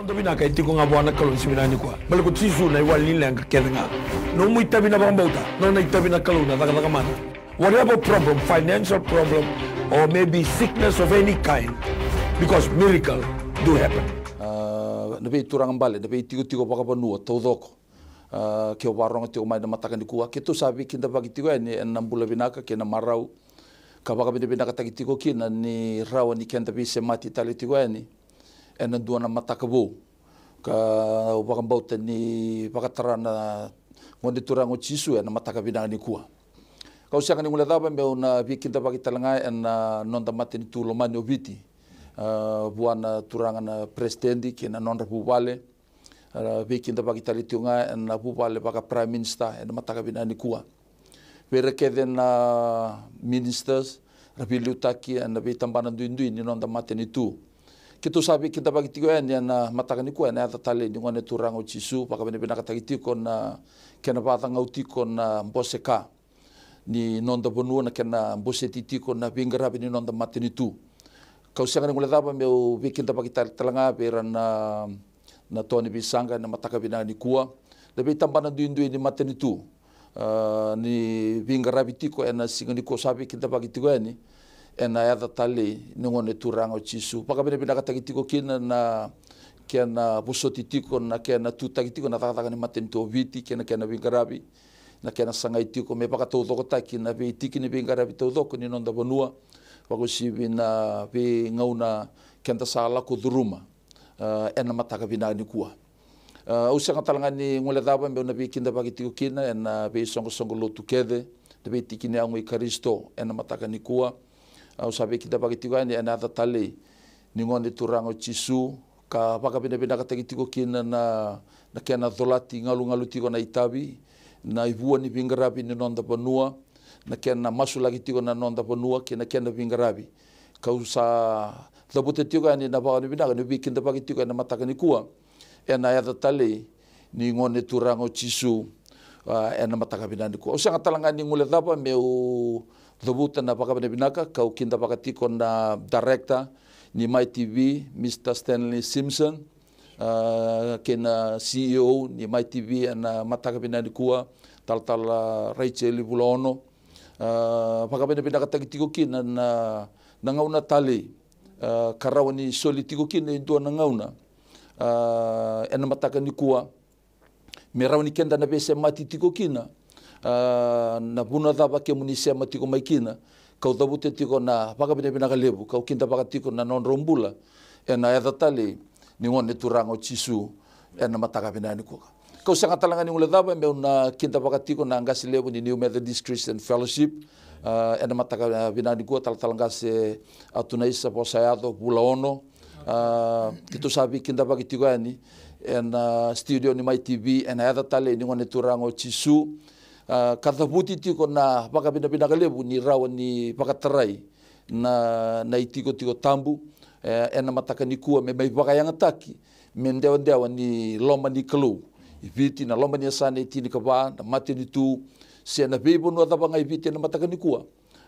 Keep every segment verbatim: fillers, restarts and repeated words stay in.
Noda vinaka e tiko ga vua na Kalou ni siga vinaka nikua. Baleta ko Jisu na iwali ni leqa kece ga. Nomu itavi na vakabauta, nona itavi na Kalou na cakacaka mana. Whatever problem, financial problem, or maybe sickness of any kind, because miracle do happen. Ah, na veituraga bale, na veitikotiko vakavanua taucoko. Ah, ke o vakarogo tiko mai na mataka nikua, keitou sa veikidavaki tiko yani ena bula vinaka kei na marau, ka vakavinavinakataki tiko kina ni rawa ni keda veisemati tale tiko yani ena dua na mataka vou. Ka au vakabauta ni vakatara na Gone Turaga o Jisu ena mataka vinaka nikua. Kau sega ni guilecava meu na veikidavaki tale ga ena noda matanitu lomani o Viti. Ah, vua na turaga na peresitedi kei na nodra vuvale. Ah, veikidavaki tale tiko ga ena vuvale vaka Prime Minister ena mataka vinaka nikua. Vei ira kece na ministers era veiliutaki ena veitabana duidui ni noda matanitu. Keitou sa veikidavaki tiko yani ena mataka nikua ena yaca talei ni Gone Turaga o Jisu, vakavinavinakataki tiko na kena vakacagau tiko na bose ka ni noda vanua, na kena boseti tiko na veiqaravi ni noda matanitu. Kau sega ni guilecava meu veikidavaki tale, tale ga vei ira na, na toa ni veisaqa ena mataka vinaka nikua, na veitabana duidui ni matanitu, ah, ni veiqaravi tiko ena siga nikua, sa veikidavaki tiko yani ena yaca talei ni Gone Turaga o Jisu. Vakavinavinakataki tiko kina na kena vosoti tiko, na kena tutaki tiko na cakacaka ni matanitu o Viti kei na kena veiqaravi, na kena sagai tiko me vakataucokotaki na veitiki ni veiqaravi taucoko ni noda vanua, vakauasivi na veigauna keda sa lako curuma, ah, ena mataka vinaka nikua. Ah, au sega tale ga ni guilecava meu na veikidavaki tiko kina ena veisoqosoqo lotu kece, na veitiki ni yago i Karisito ena mataka nikua. Au sa veikidavaki tiko yani ena yaca talei ni Gone Turaga o Jisu, ka vakavinavinakataki tiko kina na, na kena colati galugalu tiko na itavi, na ivua ni veiqaravi ni noda vanua, na kena masulaki tiko na noda vanua kei na kena veiqaravi. Kau sa cavuta tiko yani na vakavinavinaka niu veikidavaki tiko ena mataka nikua ena yaca talei ni Gone Turaga o Jisu, ah, ena mataka vinaka nikua. Au sega tale ga ni guilecava meu cavuta na vakavinavinaka kau kidavaka tiko na director ni Mai T V, Mister Stanley Simpson, ah, kei na C E O ni Mai T V ena mataka vinaka nikua, Talatala Rachel Vulaono. Ah, vakavinavinakataki tiko kina na, na gauna talei, ah, ka rawa ni soli tiko kina e dua na gauna, ah, ena mataka nikua, me rawa ni keda na veisemati tiko kina, ah, na vanua cava kemuni sema tiko mai kina. Kau cavuta tiko na vakavinavinaka levu kau kidavaka tiko na nodrau bula ena yaca talei ni Gone Turaga o Jisu ena mataka vinaka nikua. Kau sega tale ga ni guilecava meu na kidavaka tiko na qase levu ni New Methodist Christian Fellowship, ah, ena mataka vinaka nikua, Talatala Qase Atunaisa Vosayaco Vulaono. Ah, keitou sa veikidavaki tiko yani ena studio ni Mai T V ena yaca talei ni Gone Turaga o Jisu. Ah, ka cavuti tiko na vakavinavinaka levu ni rawa ni vakatarai na, na itikotiko tabu, eh, ena mataka nikua, me mai vakayagataki me dewadewa ni loma ni Kalou i Viti, na loma ni yasana e tinikava, na matanitu, se na veivanua cava ga i Viti ena mataka nikua.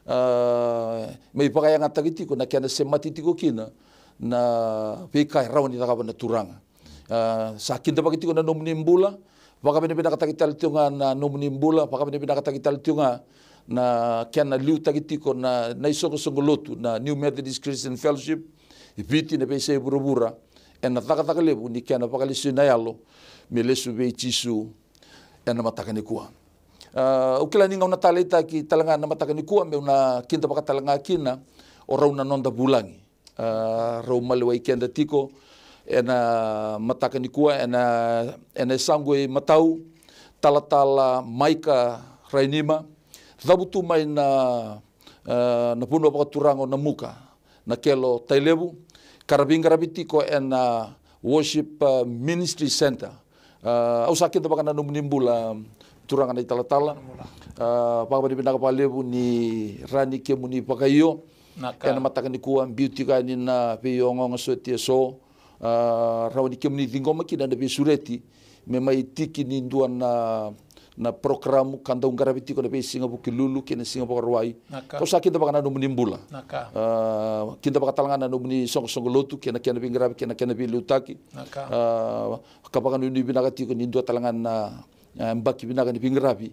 Ah, mai vakayagataki tiko na kena semati tiko kina na veika e rawa ni cakava na Turaga. Ah, sa kidavaki tiko na nomuni bula, vakavinavinakataki tale tiko ga na nomuni bula, vakavinavinakataki tale tiko ga na kena liutaki tiko na, na isoqosoqo lotu na New Methodist Christian Fellowship i Viti, na veiyasai vuravura, ena cakacaka levu ni kena vakalesui na yalo me lesu vei Jisu ena mataka nikua. Ah, au kila ni gauna taleitaki tale ga na mataka nikua meu na kidavaka tale ga kina o rau na noda vulagi, ah, rau maliwai keda tiko ena mataka nikua, ena, ena yasaqu imatau, Talatala Maika Rainima, cavutu mai na, ah, na vanua vakaturaga o Namuka, Nakelo, Tailevu, ka ra veiqaravi tiko ena Worship, ah, Ministry Center. Ah, au sa kidavaka na nomuni bula, turaga na italatala. Ah, vakavinavinaka vakalevu ni rawa ni kemuni vakaio ena mataka nikua, biu tiko yani na veiogaoga soti eso. Ah, rawa ni kemuni ciqoma kina na veisureti me mai tiki ni dua na, na porokaramu ka dau qaravi tiko na veisiga Vukelulu kei na Siga Vakarauwai. Au sa kidavaka na nomuni bula. Kidavaka tale ga na nomuni soqosoqo lotu kei na kena veiqaravi kei na kena veiliutaki. Ka vakanuinui vinaka tiko ni dua tale ga na yabaki vinaka ni veiqaravi.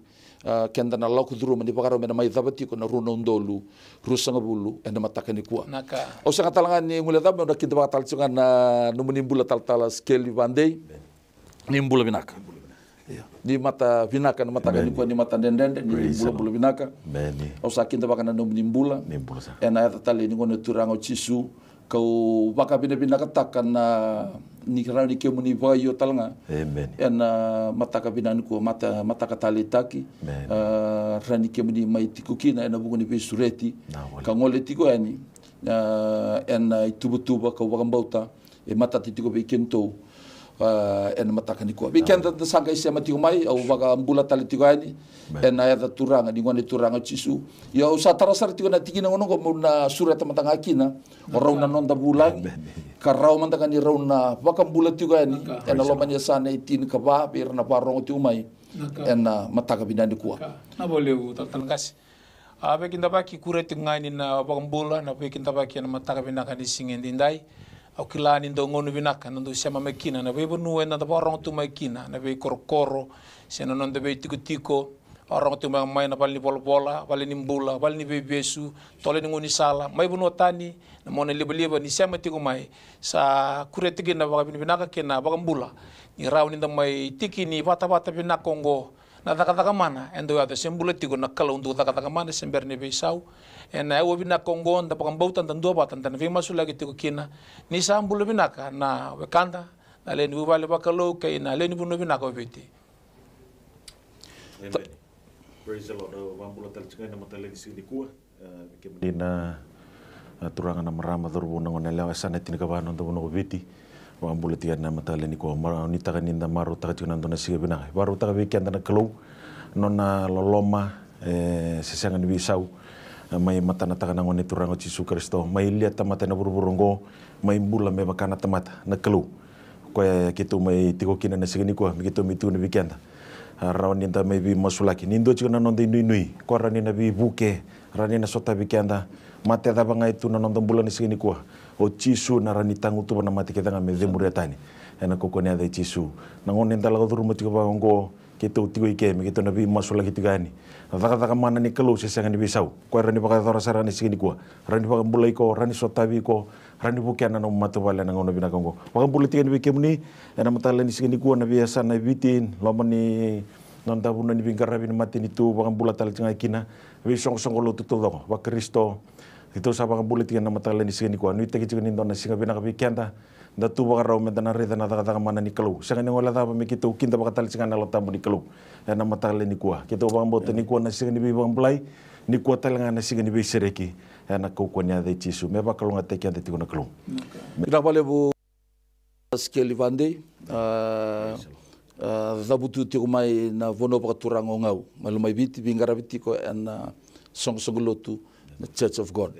Keda na lako curuma ni vakarau me na mai cava tiko na rua na udolu ruasagavulu ena mataka nikua. Au sega tale ga ni guilecava meu na kidavaka tale tiko ga na nomuni bula talatala Sikeli Vadei. Ni bula vinaka. Ni mata vinaka na mataka nikua, ni mata dredredre, ni bulabula vinaka. Au sa kidavaka na nomuni bula ena yaca talei ni Gone Turaga o Jisu. Kau vakavinavinakataka na ni rawa ni kemuni vakaio tale ga ena mataka vinaka nikua, mata, mataka taleitaki. Rawa ni kemuni mai tiko kina ena vuku ni veisureti ka gole tiko yani ena ituvatuva kau vakabauta e matata tiko vei kedatou ena mataka nikua. Vei keda da sa qai sema tiko mai, au vakabula tale tiko yani ena yaca Turaga ni Gone Turaga o Jisu. Ia au sa tara sara tiko na tikina gona oqo meu na sureta mada ga kina o rau na noda vulagi ka rawa mada ga ni rau na vakabula tiko yani ena loma ni yasana e tinikava vei ira na vakarogo tiko mai ena mataka vinaka nikua. Na vakalevu talatala qase. A veikidavaki kuria tiko ga ni na vakabula na veikidavaki ena mataka vinaka ni siga edaidai. Au kila ni dau gauna vinaka na dau sema mai kina na veivanua eda na vakarogo tu mai kina, na veikorokoro se na noda veitikotiko. Vakarogo tiko mai, mai na vale ni volavola, vale ni bula, vale ni veivesu, tole ni gaunisala, mai vanua tani, na mona livaliva ni sema tiko mai. Sa kuria tiko na vakavinavinaka kei na vakabula ni rawa ni da mai tiki ni vatavata vinaka oqo. Na cakacaka mana e dau yaco se bula tiko na Kalou dau cakacaka mana se bera ni veisau. Ena aua vinaka oqo da vakabauta, da duavata, da na veimasulaki tiko kina. Ni sa bula vinaka na wekada, na lewe ni vuvale vakalou kei na lewe ni vanua vinaka o Viti. Praise the Lord. Au vakabula tale tiko ena mataka ni siga nikua. Kemuni na, a, turaga, na marama, cauravou, na goneyalewa, e sa na tinikava na noda vanua ko Viti. Vakabula tiko ena mataka nikua, ma, nuitaka ni da marautaka tiko na dua na siga vinaka. Vakarautaka vei keda na Kalou nona loloma e se sega ni veisau. E mai matanataka na Gone Turaga o Jisu Karisito, mai lia tamata ena vuravura oqo, mai bula me vaka na tamata na Kalou. Koya keitou mai tiko kina na siga nikua, me keitou mai tukuna vei keda. A, rawa ni da mai veimasulaki ni dua tiko na noda inuinui, koya rawa ni na veivuke, rawa ni na sotavi keda. Mate cava ga e tu na noda bula na siga nikua, o Jisu na rawa ni tagutuva na mate kece ga me cemuria tani. Ena kaukauwa ni yaca i Jisu. Na gauna eda lako curuma tiko vaka oqo, keitou tiko i ke me keitou na veimasulaki tiko yani. Na cakacaka mana ni Kalou se sega ni veisau, koya rawa ni vakayacora sara na siga nikua. Rawa ni vakabulai iko, rawa ni sotavi iko, rawa ni vukea na nomu matavuvale ena gauna vinaka oqo. Vakabula tiko yani vei kemuni ena mataka ni siga nikua na veiyasana e Viti, loma ni noda vanua ni veiqaravi ni matanitu, vakabula tale tiko ga kina veisoqosoqo lotu taucoko vaKarisito. Keitou sa vakabula tiko ena mataka ni siga nikua, nuitaki tiko ni dua na siga vinaka vei keda. Da tu vakarau me da na raica na cakacaka mana ni Kalou. Sega ni guilecava me keitou kidavaka tale tiko ga na Yalo Tabu ni Kalou ena mataka nikua. Keitou vakabauta nikua na siga ni veivakabulai, nikua tale ga na siga ni veisereki. Ena kaukauwa ni yaca i Jisu, me vakalougatataki keda tiko na Kalou. Vinaka vakalevu Sikeli Vadei. A, a, cavutu tiko mai na vanua vakaturaga o Gau, mai Lomaiviti, veiqaravi tiko ena, a, soqosoqo lotu na Church of God.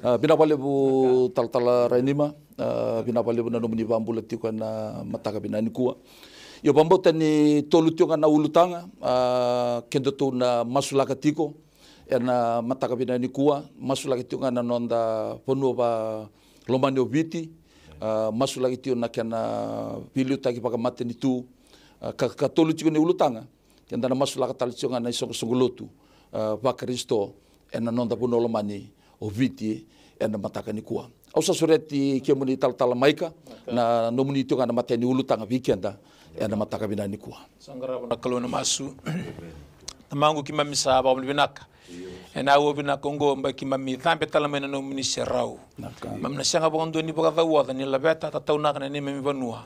A, vinaka vakalevu talatala Rainima. A, vinaka vakalevu na nomuni vakabula tiko ena mataka vinaka nikua. Io, vakabauta ni tolu tiko ga na ulutaga, a, kedatou na masulaka tiko ena mataka vinaka nikua, masulaki tiko ga na noda vanua vakalomani o Viti, a, masulaki tiko na kena veiliutaki vakamatanitu, a, ka, ka tolu tiko ni ulutaga keda na masulaka tale tiko ga na isoqosoqo lotu, a, vaKarisito ena noda vanua lomani o Viti ena mataka nikua. Au sa sureti kemuni talatala Maika na nomuni tiko ga na imatai ni ulutaga vei keda ena mataka vinaka nikua. Sa qarava na Kalou na masu. Tamaqu, keimami sa vakavinavinaka ena aua vinaka oqo, bai keimami cabe tale mai na nomuni serau. Keimami na sega vakadua ni vakacauoca ni laveta, tataunaka na neimami vanua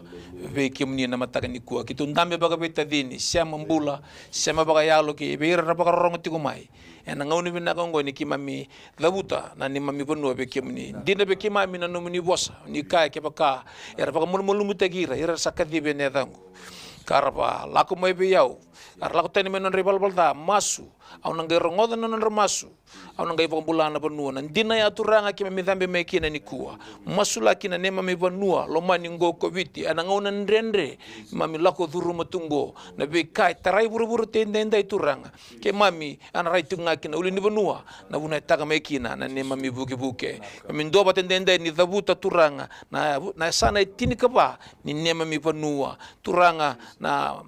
vei kemuni ena mataka nikua. Keitou dabe vakaveitacini, sema bula, sema vakayalo kei vei ira era vakarorogo tiko mai ena gauna vinaka oqo ni keimami cavuta na neimami vanua vei kemuni. Dina vei keimami na nomuni vosa ni kaya, kevaka era vakamalumalumutaki ira, ira era sa kacivi ena yacaqu, ka ra va lako mai vei au, ka ra lako tani mai na nodra ivalavala ca, masu, Au na qai rogoca na nodra masu. Au na qai vakabula na vanua. Na dina ya Turaga keimami cabe mai kina nikua. Masulaki na neimami vanua, lomani qo ko Viti. Ena gauna dredre keimami lako curuma tu qo, na veika e tarai vuravura tiko edaidai Turaga, keimami a na rai tiko ga kina ulu ni vanua, na vuna e taka mai kina na neimami vukevuke. Keimami duavata edaidai ni cavuta Turaga na, na yasana e tinikava ni neimami vanua Turaga, na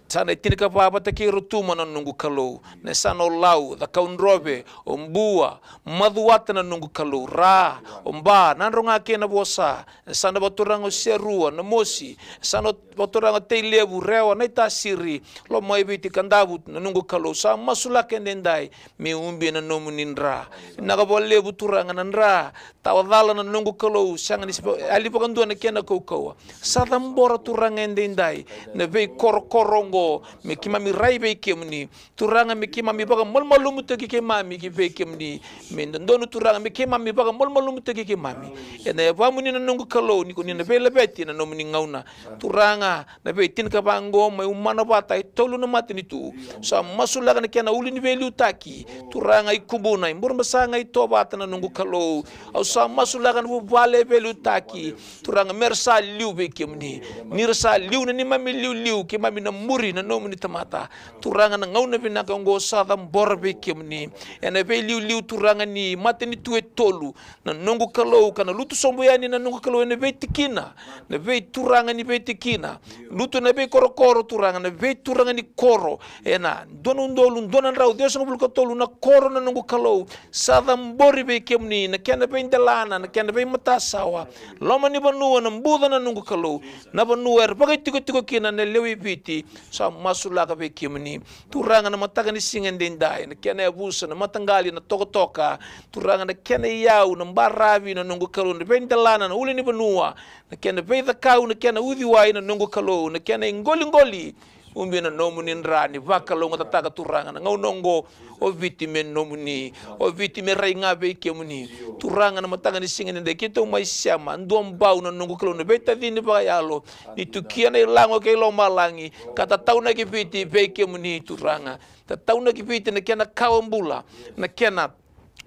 yasana e tinikava vata kei Rotuma na noqu Kalou, na yasana o Lau, Cakaudrove, o Bua, Macuata na noqu Kalou, Ra, o Ba, Nadroga kei Navosa, na yasana vakaturaga o Serua, Namosi, na yasana vakaturaga o Tailevu, Rewa, Naitasiri, Lomaiviti, Kadavu na noqu Kalou, sa masulaka edaidai me ubi na nomuni dra. Vinaka vakalevu Turaga na dra, tawa cala na noqu Kalou, sega ni yali vakadua na kena kaukauwa. Sa cabora Turaga edaidai na veikorokoro oqo me keimami rai vei kemuni. Turaga me keimami vakamalumalumutaki keimami ki vei kemuni. Me dodonu Turaga me keimami vakamalumalumutaki keimami ena yavamuni na noqu Kalou, ni ko ni na veilaveti na nomuni gauna. Turaga, na veitinikava oqo mai Umana vata e tolu na matanitu. Sa masulaka na kena ulu ni veiliutaki. Turaga i Kubuna, i Burebasaga, i Tovata na noqu Kalou. Au sa masulaka na vuvale e veiliutaki. Turaga me ra sa liu vei kemuni. Ni ra sa liu na neimami liuliu, keimami na muri na nomuni tamata. Turaga na gauna vinaka oqo sa cabora vei kemuni. Ena veiliuliu Turaga ni matanitu e tolu. Na noqu Kalou, ka na lutu sobu yani na noqu Kalou ena veitikina, na veituraga ni veitikina, lutu na veikorokoro Turaga, na veituraga ni koro, ena dua na udolu dua na drau ciwasagavulu ka tolu na koro na noqu Kalou, sa cabori vei kemuni na kena veidelana, na kena veimatasawa, loma ni vanua na Buca na noqu Kalou, na vanua era vakaitikotiko kina na lewe i Viti, sa masulaka vei kemuni. Turaga na mataka ni siga edaidai, na kena yavusa, na mataqali, na tokatoka, Turaga na kena iyau, na baravi, na noqu Kalou, na veidelana, na ulu ni vanua, na kena veicakau, na kena uciwai, na noqu Kalou, na kena iqoliqoli, ubi na nomuni dra ni vakalougatataka Turaga na gauna oqo, o Viti me nomuni, o Viti me rai ga vei kemuni. Turaga na mataka ni siga edaidai keitou mai sema, dua bau na noqu Kalou na veitacini vakayalo, ni tukia na ilago kei lomalagi, ka tataunaki Viti vei kemuni Turaga. Tataunaki Viti na kena kawa bula, na kena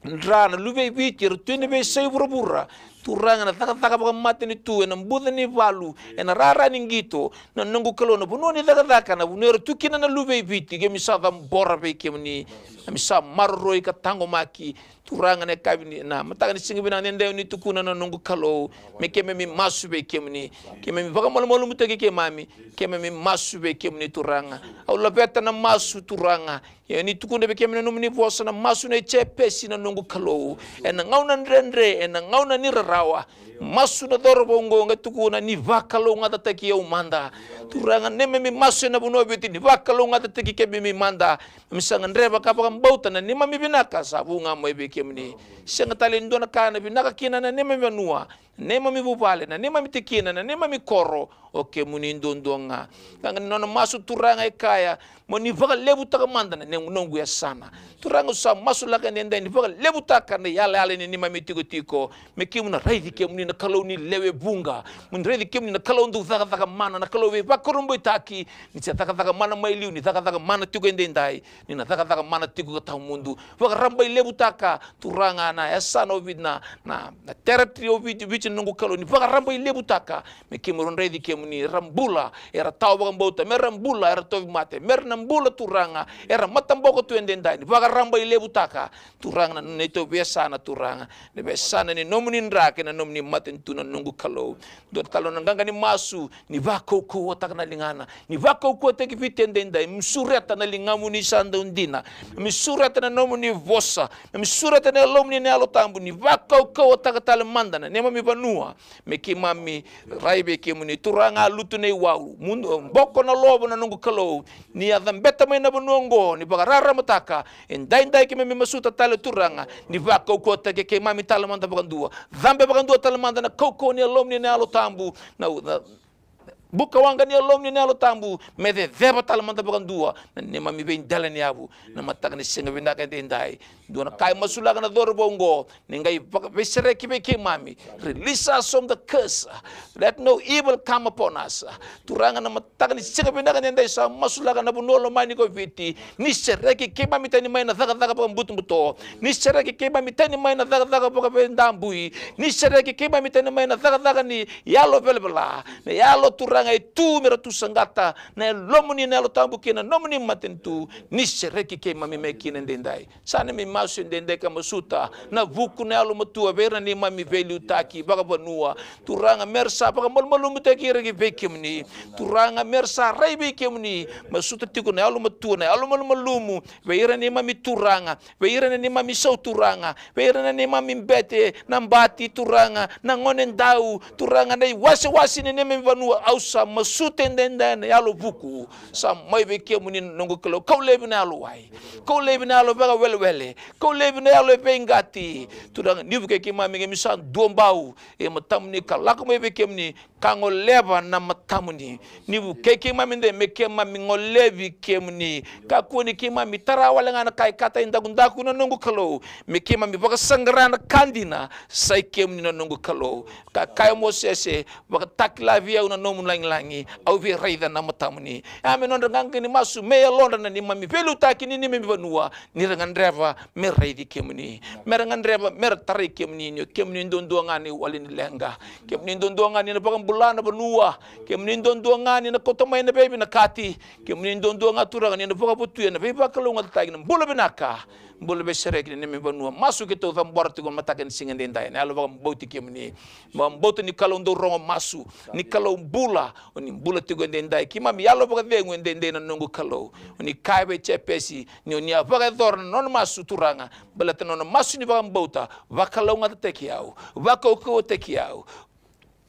dra na luve i Viti era tu ena veiyasai vuravura. Turaga na cakacaka vakamatanitu ena buca ni valu, ena rara ni qito, na noqu Kalou na vanua ni cakacaka, na vanua era tu kina na luve i Viti, keimami sa cabora vei kemuni, keimami sa maroroi ka taqomaki. Turaga na yakavi ni, na mataka ni siga vinaka edaidai ni tukuna na noqu Kalou, me keimami masu vei kemuni, keimami vakamalumalumutaki keimami, keimami masu vei kemuni Turaga. Au laveta na masu Turaga, ia ni tukuna vei keimami na nomuni vosa na masu nei Jepesi na noqu Kalou. Ena gauna dredre, ena gauna ni rarawa. Masu na cauravou oqo qai tukuna ni vakalougatataki au mada. Turaga neimami masu ena vanua o Viti ni vakalougatataki keimami mada. Keimami sa gadreva ka vakabauta na neimami vinaka sa vu ga mai vei kemuni. Sega tale e dua na ka na vinaka kina na neimami vanua, na neimami vuvale, na neimami tikina, na neimami koro, o kemuni duadua ga. Ka ga ni nona masu Turaga e kaya, mo ni vakalevutaka mada na ne-, noqu yasana. Turaga au sa masulaka edaidai ni vakalevutaka na iyalayala ni neimami tikotiko. Me keimami na raici kemuni na Kalou ni lewe vuqa. Mo ni raici kemuni na Kalou dau cakacaka mana, na Kalou veivakurabuitaki. Ni se cakacaka mana mai liu, ni cakacaka mana tiko edaidai. Ni na cakacaka mana tiko ka tawa mudu. Vakarabailevutaka Turaga na yasana o Viti na, na, na territory o Viti, Viti na noqu Kalou, ni vakarabailevutaka, me keimami raici kemuni, era bula, era tawa vakabauta, me ra bula, era tauvimate, me ra na bula Turaga, era mataboko tu edaidai, ni vakarabailevutaka, Turaga na neitou veiyasana Turaga, na veiyasana ni nomuni dra kei na nomuni matanitu na noqu Kalou. Dua tale na qaqa ni masu, ni vakaukauwataka na ligana, ni vakaukauwataki Viti edaidai, me sureta na ligamuni sa dau dina, me sureta na nomuni vosa, me sureta na yalomuni na Yalo Tabu, ni vakaukauwataka tale mada na neimami vanua, me keimami rai vei kemuni Turaga, lutu na iwau, mudu, boko na lovo na noqu Kalou, ni a cabeta mai na vanua oqo, ni vakararamataka, edaidai keimami masuta tale Turaga, ni vakaukauwataki keimami tale mada vakadua, cabe vakadua tale mada na kaukauwa ni yalomuni na Yalo Tabu, na, na, buka waqa ni Yalomuni na Yalo Tabu, me ceceva tale mada vakadua na neimami veidela ni yavu. Na mataka ni siga vinaka edaidai, dua na ka e masulaka na cauravou oqo, ni qai vaka-, veisereki vei keimami. Release us from the curse. Let no evil come upon us. Turaga, na mataka ni siga vinaka edaidai sa masulaka na vanua lomani ko Viti, ni sereki keimami tani mai na cakacaka vakabutobuto, ni sereki keimami tani mai na cakacaka vakaveidabui, ni sereki keimami tani mai na cakacaka ni yalo velavela, na yalo, Turaga, e tu me ra tu saqata na Yalomuni na Yalo Tabu kei na nomuni matanitu, ni sereki keimami mai kina edaidai. Sa neimami masu edaidai ka masuta na vuku, na yalomatua vei ira na neimami veiliutaki vakavanua. Turaga, me ra sa vakamalumalumutaki ira ki vei kemuni. Turaga, me ra sa rai vei kemuni. Masuta tiko na yalomatua, na yalomalumalumu vei ira na neimami turaga, vei ira na neimami sau turaga, vei ira na neimami bete, na bati, Turaga, na gonedau, Turaga, na iwasewase ni neimami vanua. Au sa masuta edaidai na yalo vuku. Sa mai vei kemuni na noqu Kalou. Kau laivi na yalo wai. Kau laivi na yalo vakawelewele. Kau laivi na yalo e veiqati. Turaga, ni vukei keimami, keimami sa duabau e matamuni ka lako mai vei kemuni, ka goleva na matamuni. Ni vukei keimami de me keimami golevi kemuni. Kakua ni keimami tara wale ga na ka e kata e dakudaku, na noqu Kalou, me keimami vakasaqara na ka dina, sa i kemuni na noqu Kalou. Ka kaya o Mosese, vakatakila vei au na nomu lagilagi, au via raica na matamuni. Ya me nodra qaqa ni masu me yalodra na neimami veiliutaki ni neimami vanua, ni ra gadreva me raici kemuni, me ra gadreva me ra tarai kemuni, ni o kemuni duadua ga na iwali ni leqa. Kemuni duadua ga ni na vakabula na vanua. Kemuni duadua ga ni na kauta mai na veivinakati. Kemuni duadua ga, Turaga, ni na vakavotuya na veivakalougatataki, na bula vinaka, bula veisereki ni neimami vanua. Masu keitou cabora tiko na mataka ni siga edaidai, na yalo vakabauti kemuni. Vakabauta ni Kalou dau rogo masu, ni Kalou bula. O ni bula tiko edaidai. Keimami yalo vakacegu edaidai, na noqu Kalou. O ni kaya vei Jepesi ni o ni a vakayacora na nona masu, Turaga, baleta na nona masu ni vakabauta, vakalougatataki au, vakaukauwataki au,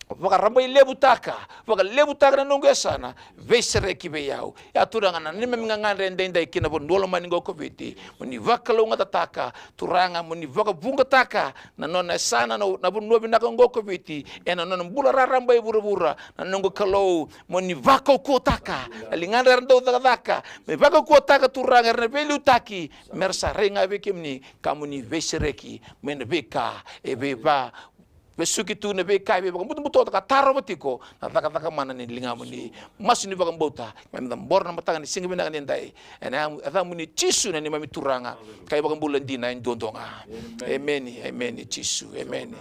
vakarabailevutaka, vakalevutaka na noqu yasana, veisereki vei au. Ya, Turaga, na neimami gagadre edaidai ki na vanua lomani oqo ko Viti, mo ni vakalougatataka, Turaga, mo ni vakavuqataka na nona yasana, na, na vanua vinaka oqo ko Viti, ena nona bula raraba e vuravura, na noqu Kalou. Mo ni vakaukauwataka na ligadra era dau cakacaka, me vakaukauwataka, Turaga, era na veiliutaki, me ra sa rai ga vei kemuni, ka mo ni veisereki mai na veika e veiva vesuki tu, na veika e veivakabutobutota ka tarova tiko na cakacaka mana ni ligamuni. Masu ni vakabauta, keimami cabora na mataka ni siga vinaka edaidai, ena yacamuni Jisu na neimami Turaga ka iVakabula dina e duadua ga. Emeni, emeni Jisu, emeni.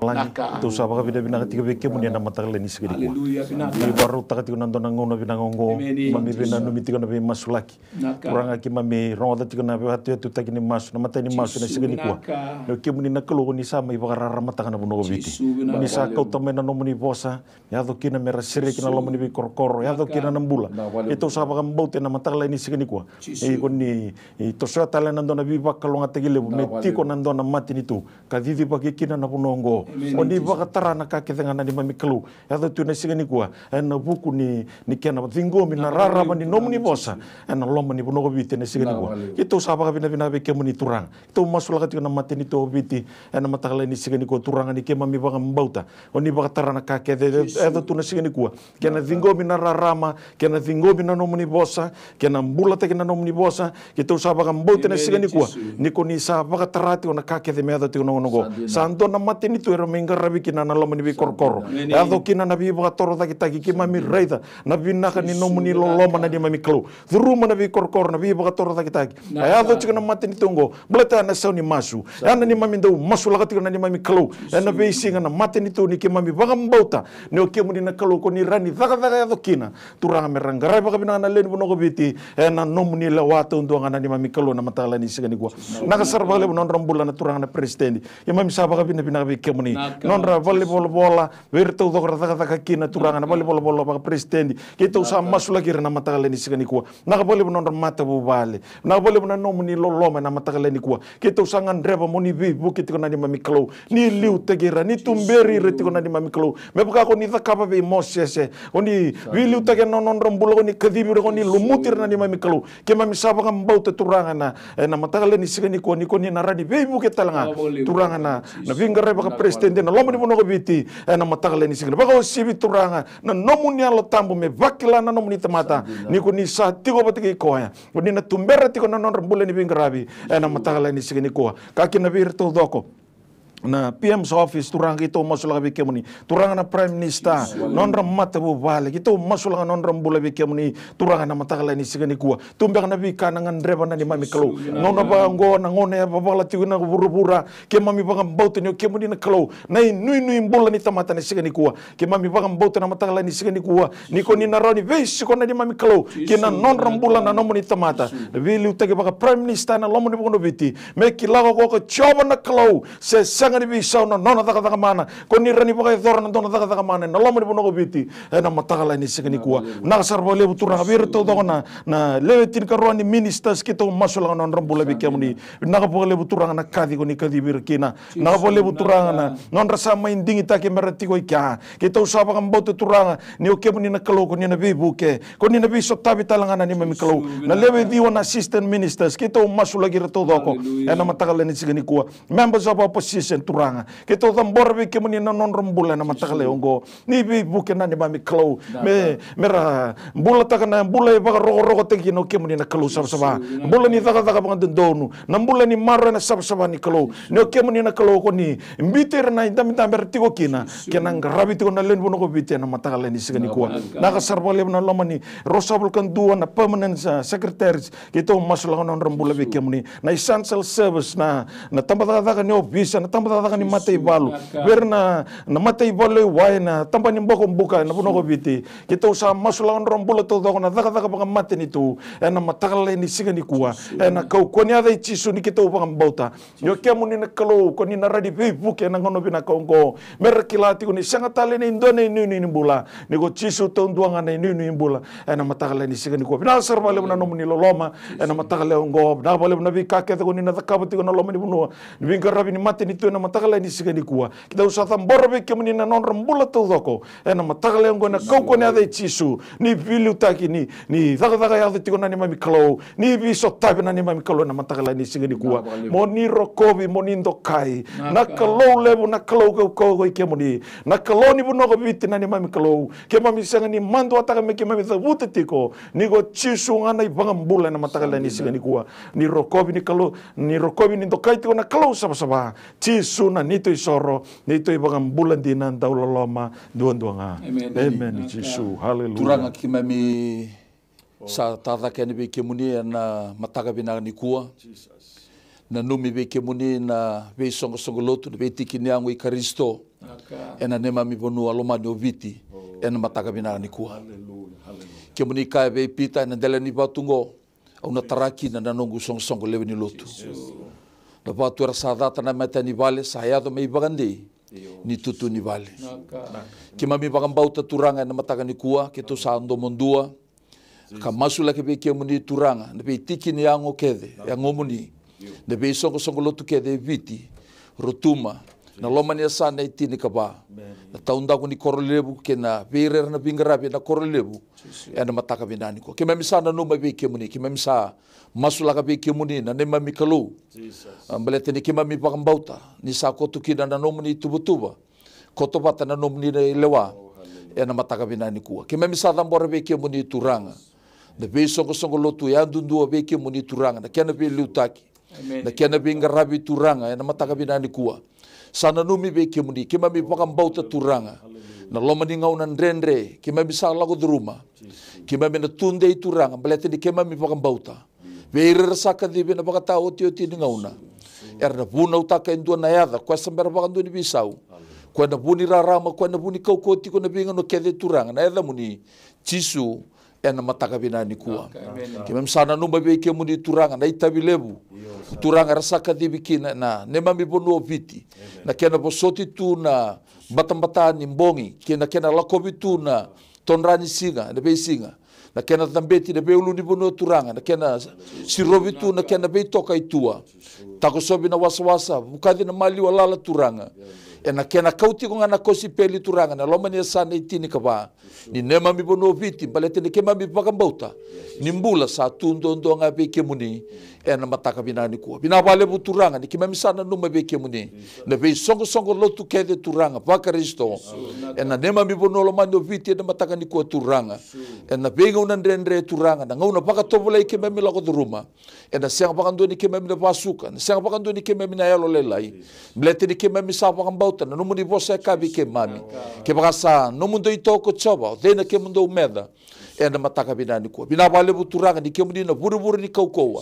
Lagi, keitou sa vakavinavinaka tiko vei kemuni ena mataka lailai ni siga nikua. Ni vakarautaka tiko na dua na gauna vinaka oqo, keimami veinanumi tiko na veimasulaki. Turaga, keimami rogoca tiko na veiyatuyatutaki ni masu, na matai ni masu ena siga nikua. Ni o kemuni na Kalou, ko ni sa mai vakararamataka na vanua ko Viti. Ko ni sa kauta mai na nomuni vosa, yaco kina me ra sereki na loma ni veikorokoro, yaco kina na bula. Keitou sa vakabauta ena mataka lailai ni siga nikua, iko ni tosoya tale na dua na veivakalougatataki levu, me tiko na dua na matanitu ka cicivaki kina na vanua oqo. O ni vakatara na ka kece ga, na neimami Kalou. Yaco tu na siga nikua ena vuku ni, ni kena ciqomi na rarama ni nomuni vosa ena loma ni vanua ko Viti ena siga nikua. Keitou sa vakavinavinaka vei kemuni, Turaga. Keitou masulaka tiko na matanitu o Viti ena mataka lailai ni siga nikua, Turaga, ni keimami vakabauta o ni vakatara na ka kece e yaco tu na siga nikua. Kena ciqomi na rarama, kena ciqomi na nomuni vosa, kena bulataki na nomuni vosa. Keitou sa vakabauta ena siga nikua ni ko ni sa vakatara tiko na ka kece me yaco tiko na gauna oqo. Sa dua na matanitu era mai qaravi kina na loma ni veikorokoro. Yaco kina na veivakatorocaketaki, keimami raica na vinaka ni nomuni loloma, na neimami Kalou. Curuma na veikorokoro, na veivakatorocaketaki. A yaco tiko na matanitu oqo, baleta ya na sau ni masu. Ya na neimami dau masulaka tiko, na neimami Kalou, ena veisiga, na matanitu ni keimami vakabauta ni o kemuni na Kalou, ko ni rawa ni cakacaka yaco kina, Turaga, me ra qaravi vakavinaka na lewe ni vanua ko Viti ena nomuni lewa taudua ga, na neimami Kalou, na mataka lailai ni siga nikua. Vinaka sara vakalevu na nodra bula na turaga na peresitedi. Keimami sa vakavinavinaka vei kemuni, nodra valenivolavola, vei ira taucoko ra cakacaka kina, Turaga, na valenivolavola vakaperesitedi. Keitou sa masulaki ira na mataka lailai ni siga nikua. Vinaka vakalevu na nodra matavuvale. Vinaka vakalevu na nomuni loloma ena mataka lailai nikua. Keitou sa gadreva mo ni veivuke tiko, na neimami Kalou. Ni liu veiliutaki ira, ni tuberi ira tiko na neimami Kalou. Me vaka ko ni cakava vei Mosese, ko ni veiliutaki ena nodra bula, ko ni kacivi ira, ko ni lumuti ira na neimami Kalou. Keimami sa vakabauta Turaga na, ena mataka lailai ni siga nikua ni ko ni na rawa ni veivuke tale ga Turaga na, na veiqaravi vakaperesitedi ena loma ni vanua ko Viti. Ena mataka lailai ni siga ni vakauasivi Turaga na nomuni Yalo Tabu me vakila na nomuni tamata ni ko ni sa tiko vata kei koya. Ko ni na tubera tiko na nodra bula ni veiqaravi ena mataka lailai ni siga nikua. Ka kina vei ira taucoko na P M's office, Turaga keitou masulaka vei kemuni. Turaga na Prime Minister, nodra matavuvale, keitou masulaka nodra bula vei kemuni. Turaga na mataka lailai ni siga nikua, tu beka na veika na gadreva na neimami Kalou. Gauna vaka oqo na gauna e vavala tiko na vuravura, keimami vakabauta ni o kemuni na Kalou na inuinui bula ni tamata na siga nikua. Keimami vakabauta na mataka lailai ni siga nikua ni ko ni na rawa ni veisiko na neimami Kalou ki na nodra bula na nomuni tamata. Na veiliutaki vaka Prime Minister ena loma ni vanua o Viti, me kila ko koya ko Jiova na Kalou, se sega ni veisau na nona cakacaka mana. Ko ni rawa ni vakayacora na dua na cakacaka mana ena loma ni vanua ko Viti ena mataka lailai ni siga nikua. Vinaka sara vakalevu Turaga vei ira taucoko na, na lewe tinikarua ni ministers keitou masulaka nodra bula vei kemuni. Vinaka vakalevu Turaga na kaci ko ni kacivi ira kina. Vinaka vakalevu Turaga na nodra sa mai digitaki me ra tiko i kea. Keitou sa vakabauta Turaga ni o kemuni na Kalou ko ni na veivuke, ko ni na veisotavi tale ga na neimami Kalou. Na lewe ciwa na assistant ministers keitou masulaki ira taucoko ena mataka lailai ni siga nikua. Members of opposition Turaga, keitou cabora vei kemuni na nodra bula ena mataka lailai oqo. Ni veivuke na neimami Kalou me, me ra bulataka na bula e vakarokorokotaki kina o kemuni na Kalou savasava. Bula ni cakacaka vakadodonu, na bula ni maroroi na savasava ni Kalou. Ni o kemuni na Kalou ko ni biuti ira na idabedabe era tiko kina, kei na qaravi tiko na lewe ni vanua ko Viti ena mataka lailai ni siga nikua. Vinaka sara vakalevu na loma ni ruasagavulu ka dua na permanent, uh, secretaries, keitou masulaka nodra bula vei kemuni. Na essential service, na, na tabacakacaka ni ovisa, na tabacakacaka ni mataivalu, vei ira na, na mataivalu e wai, na tabana ni bokobuka ena vanua ko Viti. Keitou sa masulaka nodra bula taucoko na cakacaka vakamatanitu ena mataka lailai ni siga nikua. Ena kaukauwa ni yaca i Jisu ni keitou vakabauta ni o kemuni na Kalou ko ni na rawa ni veivuke ena gauna vinaka oqo. Me ra kila tiko ni sega tale ni dua na inuinui ni bula, ni ko Jisu taudua ga na inuinui ni bula. Ena mataka lailai ni siga nikua, vinaka sara vakalevu na nomuni loloma ena mataka lailai oqo. Vinaka vakalevu na veika kece ko ni na cakava tiko ena loma ni vanua ni veiqaravi ni matanitu ena mataka lailai ni siga nikua. Keitou sa cabora vei kemuni na nodra bula taucoko ena mataka lailai oqo ena kaukauwa ni yaca i Jisu. Ni veiliutaki, ni, ni cakacaka yaco tiko na neimami Kalou. Ni veisotavi na neimami Kalou ena mataka lailai ni siga nikua. Mo ni rokovi, mo ni dokai. Na Kalou levu, na Kalou kaukauwa ko i kemuni, na Kalou ni vanua ko Viti na neimami Kalou. Keimami sega ni maduataka me keimami cavuta tiko ni ko Jisu ga na iVakabula ena mataka lailai ni siga nikua. Ni rokovi, ni Kalou, ni rokovi, ni dokai tiko na Kalou savasava. Jisu na neitou isoro, neitou iVakabula dina, dau loloma duadua ga. Emeni. Emeni Jisu. Haleluya. Turaga, keimami sa tacake yani vei kemuni ena mataka vinaka nikua. Nanumi vei kemuni na veisoqosoqo lotu, na veitiki ni yago i Karisito ena neimami vanua lomani o Viti ena mataka vinaka nikua. Kemuni kaya vei Pita ena dela ni vatu oqo, au na tara kina na noqu soqosoqo lewe ni lotu. Na vatu era sa cata na matani vale sa yaco me ivakadei ni tutu ni vale. Keimami vakabauta Turaga ena mataka nikua keitou sa domo dua ka masulaki vei kemuni Turaga na veitiki ni yago kece e yagomuni, na veisoqosoqo lotu kece e Viti, Rotuma, na loma ni yasana e tinikava, na taudaku ni koro levu kei na vei ira era na veiqaravi ena koro levu. Ena mataka vinaka nikua keimami sa nanuma vei kemuni, keimami sa masulaka vei kemuni na neimami Kalou. A, baleta ni keimami vakabauta ni sa koto kina na nomuni ituvatuva, koto vata na nomuni na ilewa. Ena mataka vinaka nikua keimami sa cabora vei kemuni Turaga na veisoqosoqo lotu yadudua vei kemuni Turaga, na kena veiliutaki, na kena veiqaravi Turaga ena mataka vinaka nikua. Sa nanumi vei kemuni, keimami vakabauta Turaga na loma ni gauna dredre keimami sa lako curuma. Keimami na tudei Turaga baleta ni keimami vakabauta vei ira era sa kacivi ena vakataotioti ni gauna, era na vunautaka e dua na yaca koya sa bera vakadua ni veisau, koya na vu ni rarama, koya na vu ni kaukauwa tiko na veigauna kece Turaga, na yacamuni Jisu. Ena mataka vinaka nikua keimami sa nanuma vei kemuni Turaga na itavi levu Turaga era sa kacivi kina na neimami vanua o Viti, na kena vosoti tu na batabata ni bogi kei na kena lakovi tu na todra ni siga ena veisiga, na kena cabeti na veiulunivanua Turaga, na kena sirovi tu na kena veitoka i tua, takosovi na wasawasa, vukaci na maliwa lala Turaga. Ena kena kau tiko ga na kosipeli Turaga na loma ni yasana e tinikava ni neimami vanua o Viti, baleta ni keimami vakabauta ni bula sa tu duadua ga vei kemuni. Ena mataka vinaka nikua, vinaka vakalevu Turaga ni keimami sa nanuma vei kemuni na veisoqosoqo lotu kece Turaga vaKarisito ena neimami vanua lomani o Viti ena mataka nikua Turaga. Ena veigauna dredre Turaga, na gauna vakatovolei keimami lako curuma. Ena sega vakadua ni keimami na vasuka, ena sega vakadua ni keimami na yalolailai. Baleta ni keimami sa vakabauta na nomuni vosa e kaya vei keimami, kevaka sa nomudou itoko Jiova, o cei na kemudou meca? Ena mataka vinaka nikua, vinaka vakalevu Turaga ni kemuni na vurevure ni kaukauwa,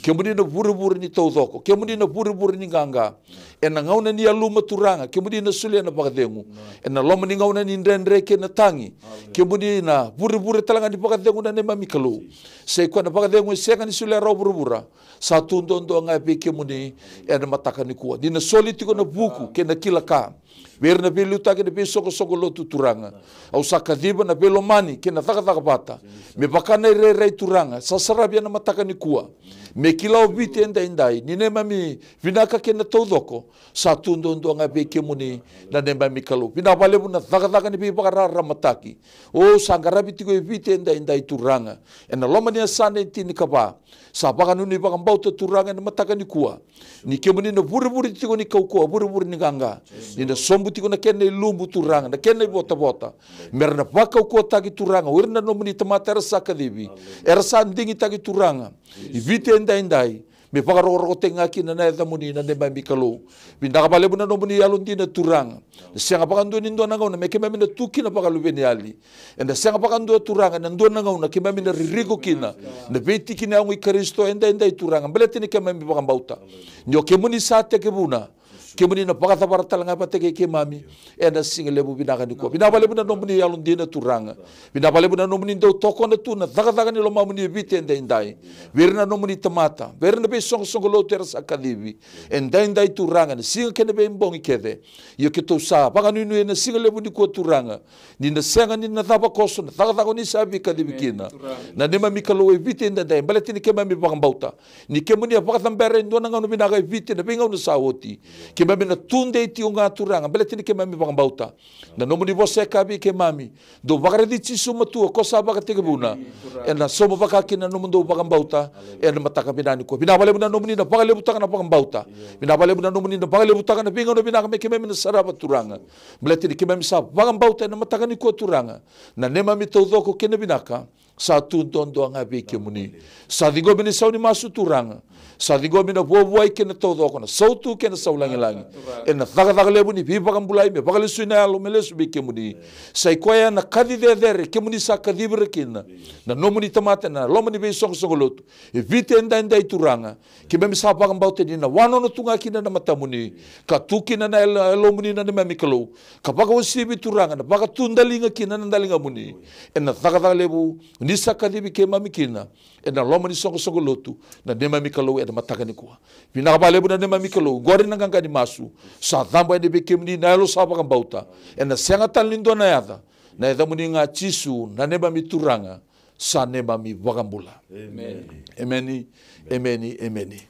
kemuni na vurevure ni taucoko, kemuni na vurevure ni qaqa. Ena gauna ni yaluma Turaga, kemuni na solia na vakacegu. Ena loma ni gauna ni dredre kei na tagi, kemuni na vurevure tale ga ni vakacegu na neimami Kalou. Sa i koya na vakacegu e sega ni solia rawa vuravura, sa tu duadua ga vei kemuni. Ena mataka nikua, ni na soli tiko na vuku kei na kila ka vei ira na veiliutaki ena veisoqosoqo lotu Turaga. Au sa kaciva na veilomani kei na cakacaka vata me vaka na irairai Turaga sa saravi ena mataka nikua. Me kila o Viti edaidai ni neimami vinaka kei na taucoko sa tu duadua ga vei kemuni na neimami Kalou. Vinaka vakalevu na cakacaka ni veivakararamataki o sa qaravi tiko e Viti edaidai Turaga. Ena loma ni yasana e tinikava, sa vakanuinui vakabauta Turaga ena mataka nikua ni kemuni na vurevure tiko ni kaukauwa, vurevure ni qaqa, ni na sobu tiko na kena ilumu Turaga, na kena ivotavota, me ra na vakaukauwataki Turaga o ira na nomuni tamata era sa kacivi, era sa digitaki Turaga i Viti edaidai, me vakarokorokotaki ga kina na yacamuni na neimami Kalou. Vinaka vakalevu na nomuni yalodina Turaga. Na sega vakadua ni dua na gauna me keimami na tu kina vakaluveniyali. Ena sega vakadua Turaga na dua na gauna keimami na ririko kina na veitiki ni yago i Karisito edaidai Turaga, baleta ni keimami vakabauta ni o kemuni sa tekivuna, kemuni na vakacavara tale ga vata kei keimami. Ena siga levu vinaka nikua, vinaka vakalevu na nomuni yalodina Turaga. Vinaka vakalevu na nomuni dau tokona tu na cakacaka ni lomamuni e Viti edaidai, vei ira na nomuni tamata, vei ira na veisoqosoqo lotu era sa kacivi edaidai Turaga, na siga kei na veibogi kece. Ia keitou sa vakanuinui ena siga levu nikua Turaga, ni na sega ni na cava koso na cakacaka oni sa veikacivi kina na neimami Kalou e Viti edaidai, baleta ni keimami vakabauta ni kemuni a vakacabera e dua na gauna vinaka e Viti ena veigauna sa oti. Keimami na tudei tiko ga Turaga, baleta ni keimami vakabauta na nomuni vosa e kaya vei keimami, dou vakaraici Jisu matua, ko sa vakatekivuna, ena sauma vaka kina na nomudou vakabauta. Ena mataka vinaka nikua, vinaka vakalevu na nomuni na vakalevutaka na vakabauta. Vinaka vakalevu na nomuni na vakalevutaka na veigauna vinaka me keimami na sarava Turaga, baleta ni keimami sa vakabauta ena mataka nikua Turaga, na neimami taucoko kei na vinaka sa tu duadua ga vei kemuni. Sa ciqomi na isau ni masu Turaga, sa ciqomi na vuavuai kei na taucoko, na sautu kei na saulagilagi, ena cakacaka levu ni veivakabulai me vakalesui na yalo me lesu vei kemuni. Sa i koya na kaci cecere kemuni sa kacivi ira kina na nomuni tamata ena loma ni veisoqosoqo lotu e Viti edaidai Turaga. Keimami sa vakabauta ni na wanono tu ga kina na matamuni, ka tu kina na yalo, yalomuni na neimami Kalou, ka vakauasivi Turaga na vakatudaliga kina na daligamuni. Ena cakacaka levu ni sa kacivi keimami kina ena loma ni soqosoqo lotu na neimami Kalou ena mataka nikua. Vinaka vakalevu na neimami Kalou, qori na qaqa ni masu sa cabo yani vei kemuni na yalo sa vakabauta. Ena sega tale ni dua na yaca, na yacamuni ga Jisu na neimami Turaga, sa neimami vakabula. Emeni. Emeni. Emeni. Emeni.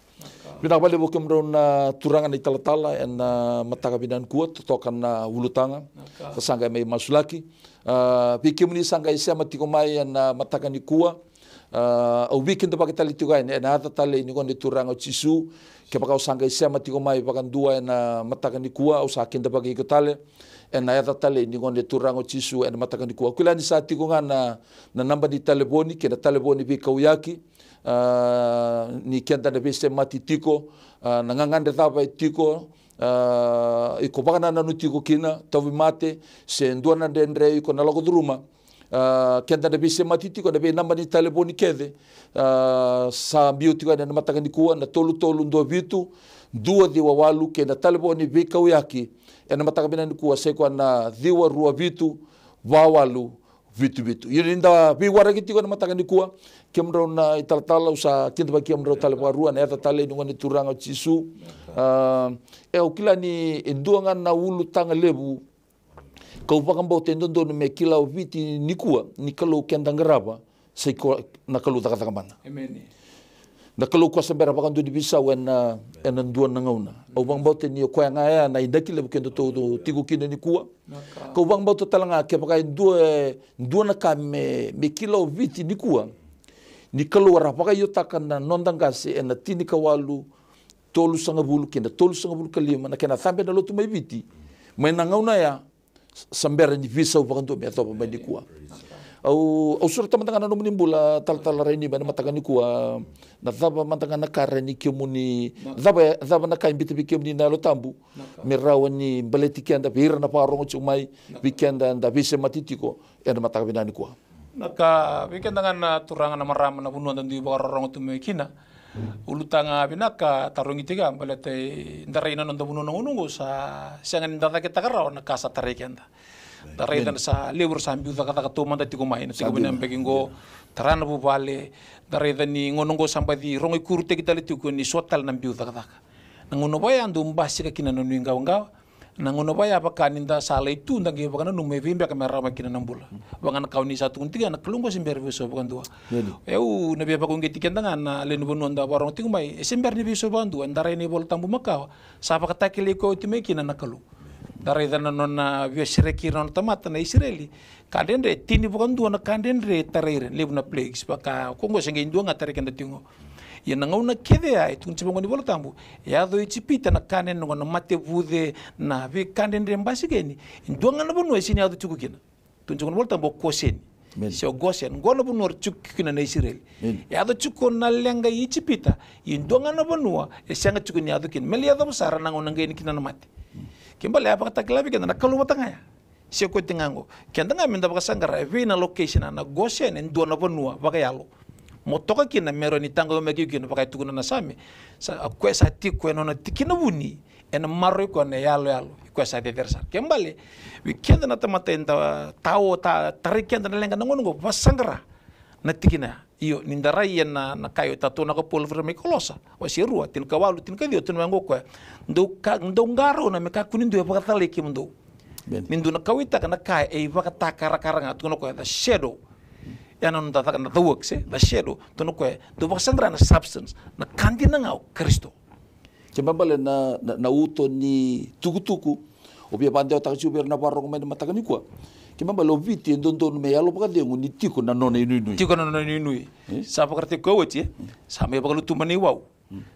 Vinaka vakalevu kemudrau na turaga na italatala ena mataka vinaka nikua, totoka na ulutaga. Ka sa qai mai masulaki. A, vei kemuni sa qai sema tiko mai ena mataka nikua, a, au veikidavaki tale tiko yani ena yaca talei ni Gone Turaga o Jisu. Kevaka o sa qai sema tiko mai vakadua ena mataka nikua, au sa kidavaki iko tale ena yaca talei ni Gone Turaga o Jisu ena mataka nikua. Au kila ni sa tiko ga na, na naba ni talevoni kei na talevoni veikauyaki, a, ni keda na veisemati tiko, a, na gagadre cava e tiko, a, iko vakanananu tiko kina, tauvimate se dua na dredre iko na lako curuma. A, keda na veisemati tiko ena veinaba ni talevoni kece, a, sa biu tiko yani ena mataka nikua, na tolu tolu dua vitu dua ciwa walu, kei na talevoni veikauyaki ena mataka vinaka nikua, sa i koya na ciwa rua vitu va walu vitu vitu. Ia ni da veiwaraki tiko ena mataka nikua, kemudrau na italatala, au sa kidavaki kemudrau tale vakarua ena yaca talei ni Gone Turaga o Jisu. A, e, au kila ni e dua ga na ulutaga levu kau vakabauta e dodonu me kila o Viti nikua, ni Kalou keda qarava, sa i koya na Kalou cakacaka mana. Emeni. Na Kalou koya sa bera vakadua ni veisau ena, ena dua na gauna. Au vakabauta ni o koya ga ya na inaki levu kedatou tiko kina nikua. Kau vakabauta tale ga kevaka e dua, e dua na ka me, me kila o Viti nikua, ni Kalou era vakaiotaka na noda qase ena tinikawalu tolusagavulu kei na tolusagavulu ka lima na kena cabe na lotu mai Viti. Mai na gauna ya, sa bera ni veisau vakadua me yacova mai nikua. Au, au sureta mada ga na nomuni bula, Talatala Raini, mai na mataka nikua. Na cava mada ga na ka e rawa ni kemuni, cava, cava na ka e biuta vei kemuni na Yalo Tabu me rawa ni baleti keda, vei ira na vakarogo tiko mai, vei keda eda veisemati tiko ena mataka vinaka nikua? Na ka vei keda ga na turaga, na marama, na vanua da dui vakarorogo tu mai kina, ulutaga vinaka tarogi tiko ya, baleta e darai na noda vanua na gauna oqo sa sega ni da cakitaka rawa na ka sa tarai keda. Da raica ni sa levu era sa biu cakacaka taumada tiko mai na tiko vinaka beki oqo, tara na vuvale. Da raica ni gauna oqo sa baci rogo ikurutaki tale tiko ni so tale na biu cakacaka. Na gauna vaya dau basika kina na nuiqawaqawa. Na gauna vaya vaka ni da sa lai tu, da qai vakananuma e vei beka me rawa mai kina na bula. Vaka na ka o ni sa tukuna tiko ya, na Kalou oqo se bera ni veisau vakadua. Au na via vakauqeti keda ga na lewe ni vanua da vakarorogo tiko mai, e se bera ni veisau vakadua, da rai na iVola Tabu makawa sa vakatakilai koya oti mai kina na Kalou. Da raica na nona via sereki ira na nona tamata na Isireli. Ka dredre, tini vakadua na ka dredre e tarai ira, levu na plagues, vaka ko oqo se qai dua ga tarai keda tiko. Ia na gauna kece ya e tukuni tiko vaqo na iVola Tabu, e yaco i Ijipita na ka dredre oqo, na mate vuce, na veika dredre e basika yani. E dua ga na vanua e sega ni yaco tiko kina. Tukuni tiko na iVola Tabu o Koseni. Se o Gosen, oqo na vanua era tiko kina na Isireli. E yaco tiko na leqa i Ijipita, ia e dua ga na vanua e sega tiko ni yaco kina. Me lai yacova sara na gauna qai yani kina na mate. Kena ibalebale a vakatakila vei keda na Kalou vata ga ya. Se koya tiko ga oqo. Keda ga me da vakasaqara e vei na location, na Gosen e dua na vanua vakayalo. Mo toka kina me rawa ni taqomaki iko kina, vaka e tukuna na Same. Sa, o koya sa tiko ena nona tikina vuni, ena maroroi koya na iyaloyalo i koya sa cecere sara. Kena ibalebale, vei keda na tamata eda tao, ta, tarai keda na leqa na gauna oqo, vakasaqara na tikina ya. Io, ni da rai ena, na ka e tautaunaka o Paula vei ira mai Kolosa, wase rua, tinikawalu, tinikaciwa, tukuna vaqo o koya. Dou ka, dou qarauna me kakua ni dua e vakacalai kemudou. Ni dou na kauwaitaka na ka e ivakatakarakara ga, tukuna o koya, the shadow. Ia na noda caka na the works, e, the shadow. Tukuna o koya, dou vakasaqara na substance, na ka dina ga o Karisito. Kena ibalebale na, na, na uto ni tukutuku o via vakadewataka tiko vei ira na vakarorogo mai na mataka nikua. Kena ibalebale o Viti e dodonu me yalo vakacegu ni tiko na nona inuinui. Tiko na nona inuinui. Sa vakaraitaki koya oti, e? Sa mai vakalutuma na iwau.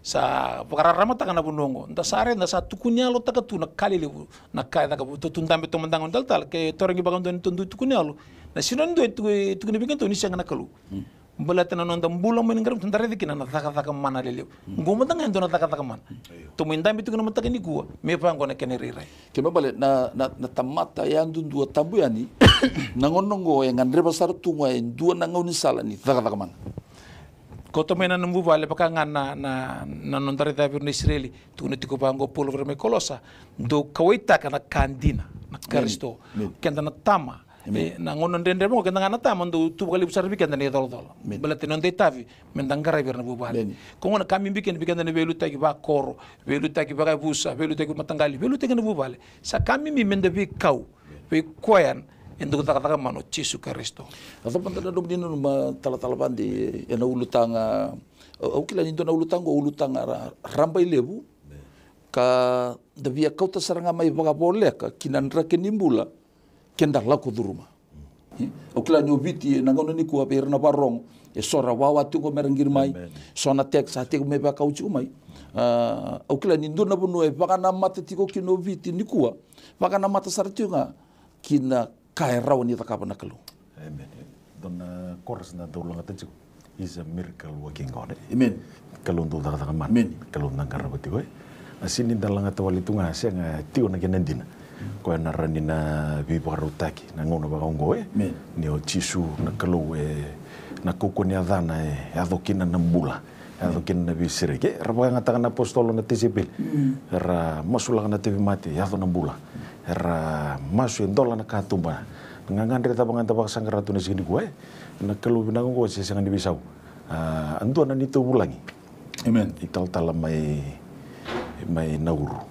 Sa vakararamataka na vanua oqo. Da sa raica, da sa tukuni yalotaka tu na ka lelevu, na ka e caka, tou tu dabe taumada ga o talatala, ke tarogi vakadua ni tou dui tukuni yalo. Na sega ni dua e tukuni vei kedatou ni sega na Kalou. Baleta na noda bula mai ni qaravi, da raica kina na cakacaka mana lelevu. Qo mada ga e dua na cakacaka mana. Tou mai dabe tiko na mataka nikua me vaqo na kena irairai. Kena ibalebale na, na, na tamata yadudua tabu yani. Na gauna oqo e gadreva sara tu ga e dua na gaunisala ni cakacaka mana. Kauta mai na nomu vuvale, vaka ga na, na, na noda raica vei ira na Isireli. Tukuna tiko vaqo o Paula vei ira mai Kolosa, dou kauwaitaka na ka dina, na Karisito. Keda na tama. E, na gauna dredre vaqo, keda ga na tama, dau tu vakalevu sara vei keda na icolacola. Baleta ni noda itavi me da qaravi ira na vuvale. Ko gona ka bibi kina vei keda na veiliutaki vakoro, veiliutaki vakayavusa, veiliutaki vakamataqali, veiliutaki na vuvale. Sa ka bibi me da veikau vei koya e dau cakacaka mana, o Jisu Karisito. A cava mada na nomuni nanuma, Talatala Vade, ena ulutaga, au, au kila ni dua na ulutaga, ulutaga ra, rabailevu, ka da via kauta sara ga mai vakavoleka ki na draki ni bula keda lako curuma. Au kila ni o Viti ena gauna nikua vei ira na vakarorogo, e so ra wawa tiko me ra qiri mai, so na text sa tiko me vakau tiko mai. A, au kila ni dua na vanua e vakanamata tiko kina o Viti nikua, vakanamata sara tiko ga ki na ka e rawa ni cakava na Kalou. Amen. Dua na chorus na dau lagata tiko. He's a miracle working God, e? Amen. Kalou dau cakacaka mana. Amen. Kalou da qarava tiko, e? A sega ni da lagata wale tu ga, sega, tiko na kena dina. Koya na rawa ni na veivakarautaki na gauna vaka oqo, e? Amen. Ni o Jisu na Kalou, e, na kaukauwa ni yacana e yaco kina na bula. Yaco kina na veisereki. Era vakayagataka na apositolo na tisaipeli. Era masulaka na tauvimate, yaco na bula. Era masu, e dola na katuba. Na gagadre cava ga da vakasaqara tu na siga nikua, e? Na Kalou vinaka oqo se sega ni veisau. A, a dua na neitou vulagi. Amen. Italatala mai, mai Nauru.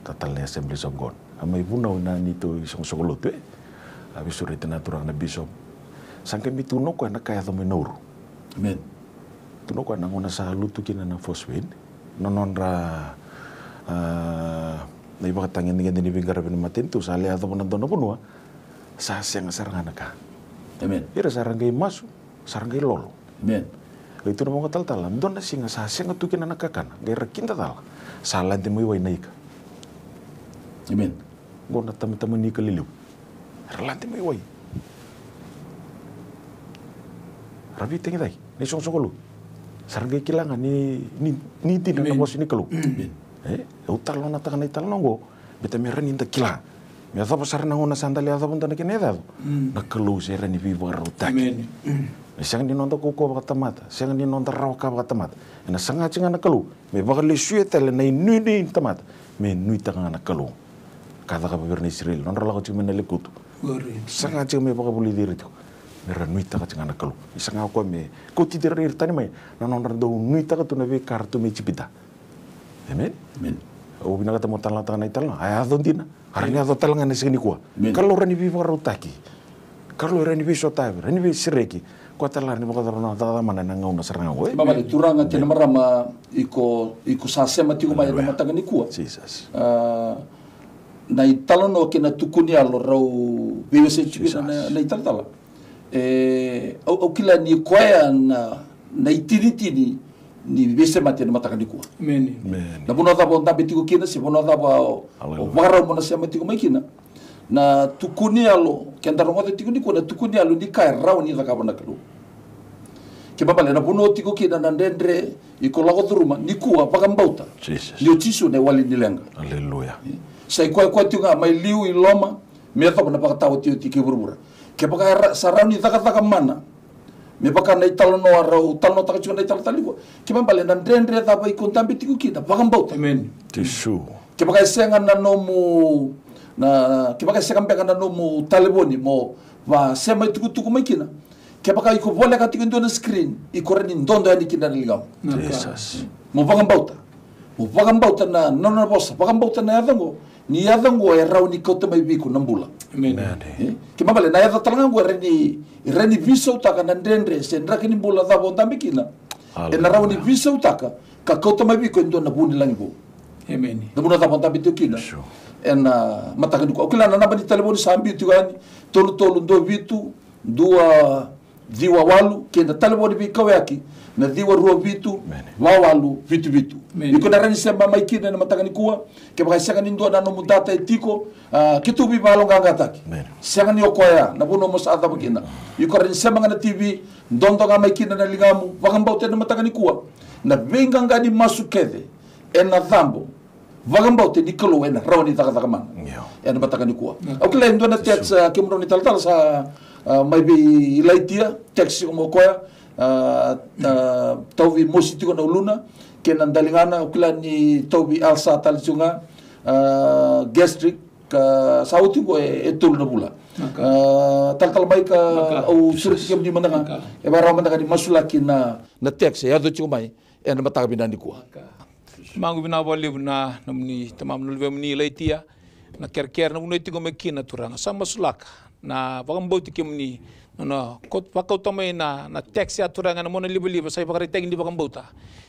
Talatala na Assemblies of God. A mai vunau ena neitou isoqosoqo lotu, e? A veisureti na turaga na bishop. Sa qai mai tukuna o koya na ka yaco mai Nauru. Amen. Tukuna o koya na gauna sa lutu kina na force field, na nodra, a, na ivakatagedegede ni veiqaravi ni matanitu, sa lai yacova na dua na vanua sa sega sara ga na ka. Amen. Ira sa ra qai masu, sa ra qai lolo. Amen. Qai tukuna vaqo talatala, dua na siga sa sega tu kina na kakana, qai ra kidacala, sa lade mai wai na ika. Amen. Qo na tamatama ni ika lelevu. Ra lade mai wai. Ra veitagicaki na isoqosoqo lotu. Sa ra qai kila ga ni, ni, ni dina na vosa ni Kalou. E, au talanoataka na italanoa oqo, baleta me rawa ni da kila. Me yacova sara na gauna sa da lai yacova dua na kena yacayaca, na Kalou se rawa ni veivakarautaki. Me sega ni noda kaukauwa vakatamata, sega ni noda rawa ka vakatamata. Ena saga tiko ga na Kalou me vakalesuya tale na inuinui ni tamata me nuitaka ga na Kalou. Ka cakava vei ira na Isireli, nodra lako tiko mai na lekutu. Saga tiko me vakavulici ira tiko me ra nuitaka tiko ga na Kalou. Ni saga o koya me kauti ira tani mai na nodra dau nuitaka tu na veika ratou mai Ijipita. Amen. Au vinakata mo talanoataka na italanoa. A yaco dina. A rawa ni yaco tale ga ena siga nikua. Kalou rawa ni veivakarautaki. Kalou rawa ni veisotavi, rawa ni veisereki. Koya tale ga ni vakacava na cakacaka mana ena gauna sara ga oqo. Mavale, turaga kei na marama, iko, iko sa sema tiko mai ena mataka nikua. A, na italanoa kei na tukuni yalo rau veiwasei tiko kina na, na italatala. E, au, au kila ni koya na, na itinitini ni veisemati ena mataka nikua. Amen. Na vanua cava o dabe tiko kina, se vanua cava o, o vakarau mo na sema tiko mai kina. Na tukuni yalo, keda rogoca tiko nikua, na tukuni yalo ni ka e rawa ni cakava na Kalou. Kena ibalebale na vanua o tiko kina, na dredre iko lako curuma nikua, vakabauta ni o Jisu na iwali ni leqa. Sa i koya koya tiko ga mai liu i loma, me yacova na vakataotioti kei vuravura. Kevaka e ra-, sa rawa ni cakacaka mana me vaka na italanoa rau talanoataka tiko na italatala nikua. Kena ibalebale na dredre cava iko dabe tiko kina, vakabauta. Amen. Jisu. Kevaka e sega na nomu, na, kevaka e sega beka na nomu talevoni mo vasema itukutuku mai kina. Kevaka iko voleka tiko e dua na screen, iko rawa ni dodo yani kina na ligamu. Mo vakabauta. Mo vakabauta na, na nona vosa, vakabauta na yaca oqo. Ni yaca oqo e rawa ni kauta mai vei iko na bula. Amen. E? Kena ibalebale na yaca tale ga oqo e rawa ni, e rawa ni veisautaka na dredre se draki ni bula cava o dabe kina. Ena rawa ni veisautaka ka kauta mai vei iko e dua na vunilagi vou. Amen. Na vanua cava o dabe tiko kina. Ena mataka nikua. Au kila na naba ni talevoni sa biu tiko yani, tolu tolu dua vitu, dua ciwa walu, kei na talevoni veikauyaki na ciwa rua vitu, va walu vitu vitu. Iko na rawa ni sema mai kina ena mataka nikua. Kevaka e sega ni dua na nomu data e tiko, a, keitou veivakayaloqaqataki. Sega ni o koya na vanua mo sa cava kina. Iko rawa ni sema ga na T V, dodo ga mai kina na ligamu, vakabauta ena mataka nikua. Na veiqaqa ni masu kece ena cabo. Vakabauta ni Kalou ena rawa ni cakacaka mana. Ena mataka nikua. Au kila e dua na text, a, kemudou na italatala sa, a, mai vei Ilaitia, text tiko mai o koya, a, a, tauvi mosi tiko na uluna kei na daligana, au kila ni tauvi ulcer tale tiko ga, a, gastric, ka sa oti qo e, e tolu na vula. A, talatala mai ka au sureti kemuni mada ga. E vakarau mada ga ni masulaki na, na text e yaco tiko mai ena mataka vinaka nikua. Tamaqu, vinaka vakalevu na nomuni, tamamu na luvemuni Ilaitia, na kerekere, na vanua e tiko mai kina, Turaga. Sa masulaka na vakabauti kemuni, na nona vakauta mai na, na text ya, Turaga, ena monalivaliva sa ivakaraitaki ni vakabauta.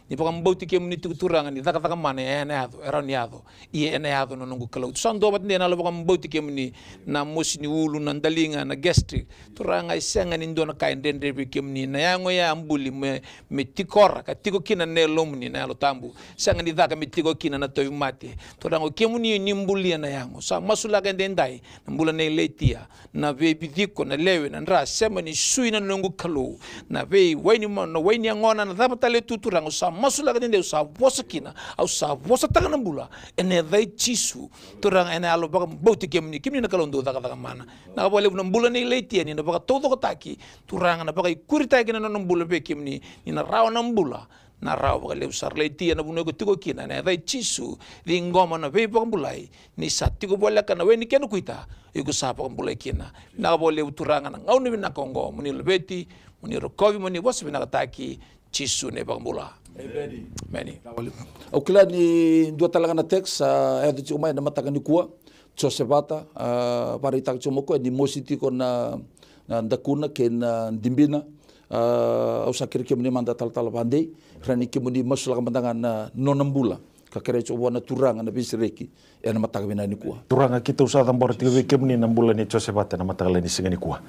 Ni vakabauti kemuni tiko, Turaga, ni cakacaka mana e na yaco, e rawa ni yaco. Ia ena yaco, na noqu Kalou. Sa dua vata dei na yalo vakabauti kemuni, na mosi ni ulu, na daliga, na gastric. Turaga, e sega ni dua na ka e dredre vei kemuni, na yago ya a buli me, me tikora, ka tiko kina na Yalomuni na Yalo Tabu. Sega ni caka me tiko kina na tauvimate. Turaga, o kemuni ni bulia na yago. Sa masulaka edaidai na bula nei Ilaitia, na veiviciko, na lewe, na dra, sema ni sui, na noqu Kalou. Na veiwai ni ma-, na wai ni yagona, na cava tale tu, Turaga, au sa masulaka edaidai, au sa vosa kina, au sa vosataka na bula ena yaca i Jisu. Turaga, ena yalo vakabauti kemuni, kemuni na Kalou dau cakacaka mana. Vinaka vakalevu na bula nei Ilaitia, ni na vakataucokotaki, Turaga, na vakaikuritaki na nona bula vei kemuni, ni na rawa na bula, na rawa vakalevu sara. Ilaitia, na vanua iko tiko kina, ena yaca i Jisu, ciqoma na veivakabulai, ni sa tiko voleka na we ni kena kuita, iko sa vakabulai kina. Vinaka vakalevu, Turaga, na gauna vinaka oqo, mo ni laveti, mo ni rokovi, mo ni vosa vinakataki, Jisu na iVakabula. Emeni. Emeni. Au kila ni dua tale ga na text sa yaco tiko mai ena mataka nikua. Josevata, a, vakaraitaka tiko mai o koya ni mosi tiko na, na dakuna kei na dibina. A, au sa kerei kemuni mada talatala vadei, rawa ni kemuni masulaka mada ga na nona bula, ka kerei tiko vua na Turaga na veisereki ena mataka vinaka nikua. Turaga, keitou sa cabora tiko vei kemuni na bula nei Josevata ena mataka lailai ni siga nikua.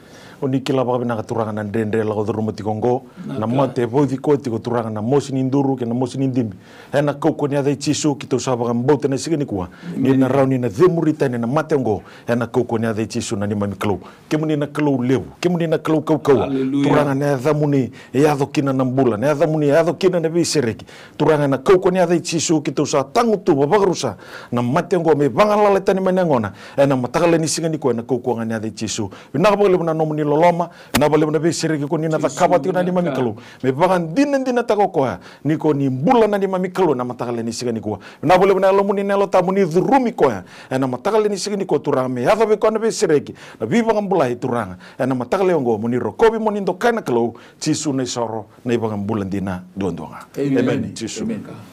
O ni kila vakavinaka Turaga na dredre lako curuma tiko oqo, na mate e vauci koya tiko Turaga, na mosi ni duru kei na mosi ni dibi. Ena kaukauwa ni yaca i Jisu keitou sa vakabauta na siga nikua ni na rawa ni na cemuri tani na mate oqo. Ena kaukauwa ni yaca i Jisu na neimami Kalou. Kemuni na Kalou levu, kemuni na Kalou kaukauwa. Turaga, na yacamuni e yaco kina na bula, na yacamuni e yaco kina na veisereki. Turaga, ena kaukauwa ni yaca i Jisu keitou sa tagutuva vakarusa na mate oqo me vagalala tani mai na yagona. Ena mataka lailai ni siga nikua ena kaukauwa ga ni yaca i Jisu. Vinaka vakalevu na nomuni loloma, vinaka vakalevu na veisereki ko ni na cakava tiko na neimami Kalou. Me vakadinadinataka o koya ni ko ni bula na neimami Kalou ena mataka lailai ni siga nikua. Vinaka vakalevu na Yalomuni na Yalo Tabu ni curumi koya ena mataka lailai ni siga nikua Turaga, me yaco vei koya na veisereki, na veivakabulai Turaga. Ena mataka lailai oqo mo ni rokovi, mo ni dokai na Kalou, Jisu na isoro, na iVakabula dina duadua ga. Emeni. Jisu.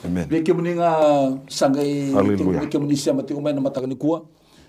Emeni. Vei kemuni ga sa qai tiko, vei kemuni sema tiko mai na mataka nikua.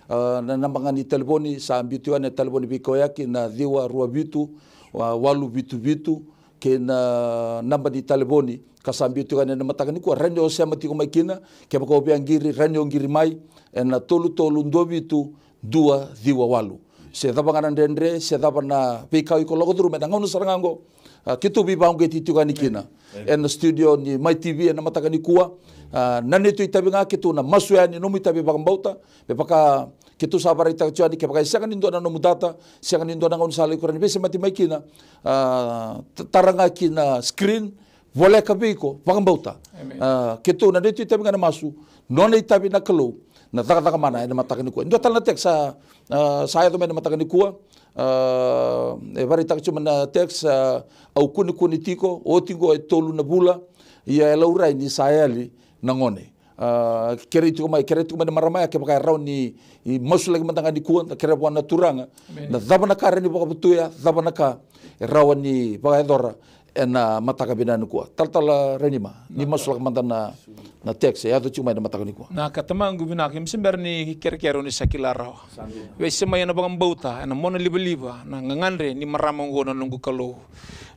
A, na naba ga ni talevoni sa biu tiko yani na talevoni veikauyaki na ciwa rua vitu, a, walu vitu vitu, kei na naba ni talevoni ka sa biu tiko yani ena mataka nikua. Rawa ni o sema tiko mai kina, kevaka o via qiri, rawa ni o qiri mai ena tolu tolu dua vitu dua ciwa walu. Se cava ga na dredre, se cava na veika iko lako curuma ena gauna sara ga oqo. A, keitou veivakauqeti tiko yani kina ena studio ni Mai T V ena mataka nikua. A, na neitou itavi ga keitou na masu yani nomu itavi vakabauta. Me vaka keitou sa vakaraitaka tiko yani, kevaka e sega ni dua na nomu data, sega ni dua na gauna sa lai kura ni veisemati mai kina, a, ta-, tara ga ki na screen, voleka vei iko, vakabauta. A, keitou na neitou itavi ga na masu, nona itavi na Kalou na cakacaka mana ena mataka nikua. Dua tale na text sa, a, sa yaco mai ena mataka nikua. A, e vakaraitaka tiko mai na text, a, au kunekune tiko, oti oqo e tolu na vula, ia e laurai ni sa yali na gone. A, kerei tiko mai, kerei tiko mai na marama ya kevaka e rawa ni masulaki mada ga nikua, da kerea vua na Turaga na cava na ka e rawa ni vakavotuya, cava na ka e rawa ni vakayacora ena mataka vinaka nikua. Talatala Renima, ni masulaka mada na, na text e yaco tiko mai na mataka nikua. Na ka tamaqu vinaka, keimami se bera ni kerekere, o ni sa kila rawa. Veisemai ena vakabauta, ena mona livaliva na gagadre ni marama oqo na noqu Kalou.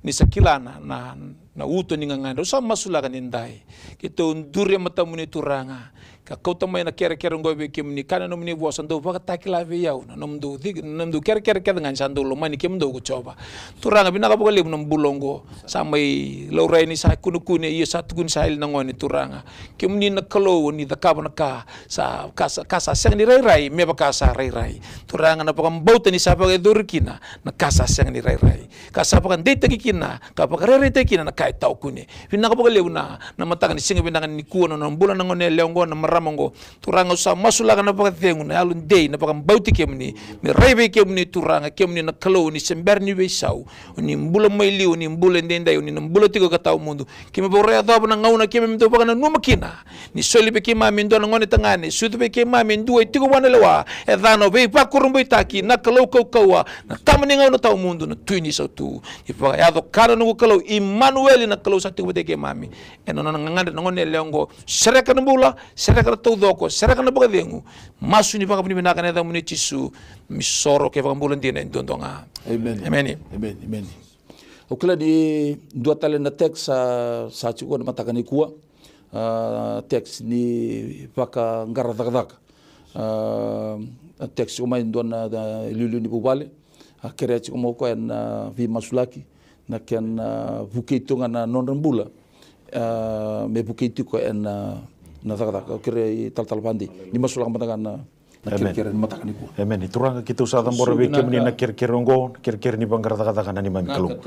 Ni sa kila na, na, na uto ni gagadre. Au sa masulaka ni dai keitou duri e matamuni Turaga, ka kauta mai na kerekere oqo vei kemuni, ka na nomuni vosa dau vakatakila vei au na nomudou cik-, na nomudou kerekere kece ga ni sa dau lomani kemudou ko Jiova. Turaga, vinaka vakalevu na bula oqo. Sa mai laurai ni sa kunekune, ia sa tukuni sa yali na gone Turaga. Kemuni na Kalou, o ni cakava na ka sa, ka sa, ka sa sega ni rairai me vaka sa rairai. Turaga, na vakabauta ni sa vakayacori kina na ka sa sega ni rairai, ka sa vakadeitaki kina, ka vakarairaitaki kina na ka e tawa kune. Vinaka vakalevu na, na mataka ni siga vinaka nikua, na nona bula na gone yalewa oqo, na marama oqo. Turaga, au sa masulaka na vakacegu, na yalo dei, na vakabauti kemuni, me rai vei kemuni Turaga, kemuni na Kalou, o ni se bera ni veisau, o ni bula mai liu, o ni bula edaidai, o ni na bula tiko ka tawa mudu. Keimami vakayacova na gauna keimami dau vakananuma kina ni soli vei keimami e dua na gone tagane, sucu vei keimami e dua e tiko vua na lewa, e ca na veivakurabuitaki, na Kalou kaukauwa, na Tama ni gauna tawa mudu, na Tui ni sautu. Ni vakayaco ka na noqu Kalou, Imanueli, na Kalou sa tiko vata kei keimami. Ena nona gagadre na gone yalewa oqo, sereka na bula, sereka na taucoko, sereka na vakacegu. Masu ni vakavinavinaka ena yacamuni Jisu, mi soro kei vakabula dina e duadua ga. Emeni. Emeni. Emeni. Emeni. Au kila ni dua tale na text sa, sa tiko na mataka nikua. A, text ni vakaqara cakacaka. A, text tiko mai dua na, na iliuliu ni vuvale. A, kerea tiko mai o koya na veimasulaki, na kena, a, vukei tu ga na nodra bula. A, me vukei tiko ena, na cakacaka. Au kerei talatala vadei ni masulaka mada ga na na kerekere ni mataka nikua. Emeni. Turaga, keitou sa cabora vei kemuni na kerekere oqo, na kerekere ni vaqara cakacaka na neimami Kalou.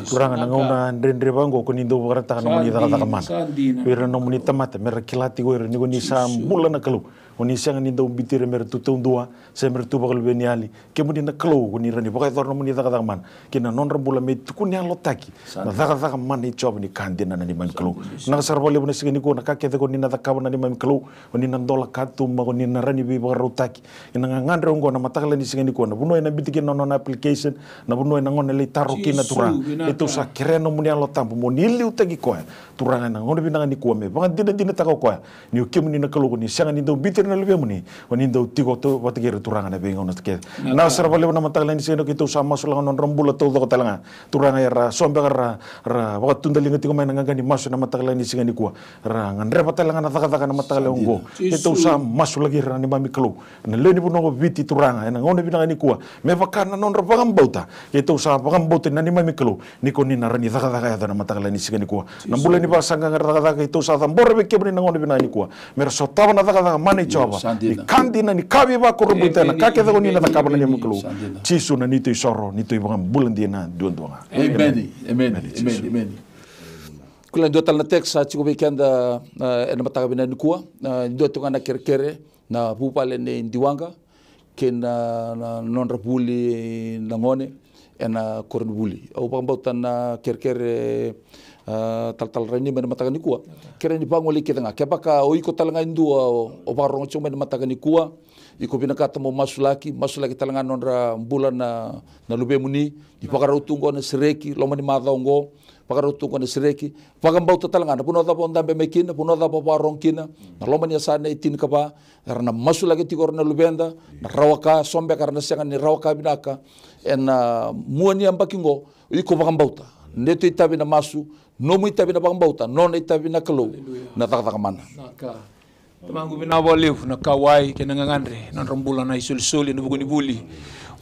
Turaga, na gauna dredre vaqo ko ni dau vakaraitaka na nomuni cakacaka mana vei ira na nomuni tamata, me ra kila tiko ira ni ko ni sa bula na Kalou. O ni sega ni dau biuti ira me ra tu taudua se me ra tu vakaluveniyali. Kemuni na Kalou, ko ni rawa ni vakayacora na nomuni cakacaka mana kei na nodra bula me tukuniyalotaki na cakacaka mana i Jiova ni ka dina na neimami Kalou. Vinaka sara vakalevu na siga nikua, na ka kece ko ni na cakava na neimami Kalou. O ni na dola katuba, o ni na rawa ni veivakarautaki ena gagadre oqo na mataka lailai ni siga nikua, na vanua ena biuti kina na nona application, na vanua ena gone lai taro kina Turaga. Keitou sa kerea na nomuni Yalo Tabu mo ni liutaki koya Turaga ena gauna vinaka nikua me vakadinadinataka o koya ni o kemuni na Kalou, ko ni sega ni dau biuti na luvemuni, o ni dau tiko vata kei ira Turaga na veigauna kece. Na sara vakalevu na mataka lailai ni siga nikua, keitou sa masulaka na nodra bula taucoko tale ga. Turaga, era so beka ra, ra vakatudaliga tiko mai na qaqa ni masu na mataka lailai ni siga nikua. Ra gadreva tale ga na cakacaka na mataka lailai oqo. Keitou sa masulaki ira na neimami Kalou. Na lewe ni vanua o Viti Turaga, ena gauna vinaka nikua. Me vaka na nodra vakabauta. Keitou sa vakabauta na neimami Kalou. Ni ko ni na rawa ni cakacaka yaco na mataka lailai ni siga nikua. Na bula ni vakasaqaqa era cakacaka, keitou sa cabora vei kemuni na gauna vinaka nikua. Me ra sotava na cakacaka mana i Jiova. Ni ka dina, ni ka veivakurabuitaki, na ka kece ko ni na cakava na neimami Kalou. Jisu na neitou isoro, neitou ivakabula dina duadua ga. Emeni. Emeni. Emeni. Emeni. Kila dua tale na text sa tiko vei keda, eh, ena mataka vinaka nikua. Eh, dua tiko ga na kerekere, na vuvale nei Diwaqa kei na, na nodra vuli na gone ena koronivuli. Au vakabauta na kerekere, ah, talatala Rainima ena mataka nikua. Kerea ni vagolei kece ga. Kevaka o iko tale ga e dua o, o vakarorogo tiko mai ena mataka nikua, iko vinakata mo masulaki, masulaki tale ga na nodra bula na, na luvemuni, ni vakarau tu oqo na sereki, loma ni macawa oqo, vakarau tu oqo na sereki, vakabauta tale ga na vanua cava o dabe mai kina, vanua cava o vakarorogo kina, na loma ni yasana e tinikava, era na masulaki tiko ira na luveda, na rawa ka, so beka era na sega ni rawa ka vinaka, ena mua ni yabaki oqo, iko vakabauta. Neitou itavi na masu, nomu itavi na vakabauta, nona itavi na Kalou, na cakacaka mana. Tamaqu, vinaka vakalevu na kauwai kei na gagadre, na nodra bula na isolisoli ena vuku ni vuli.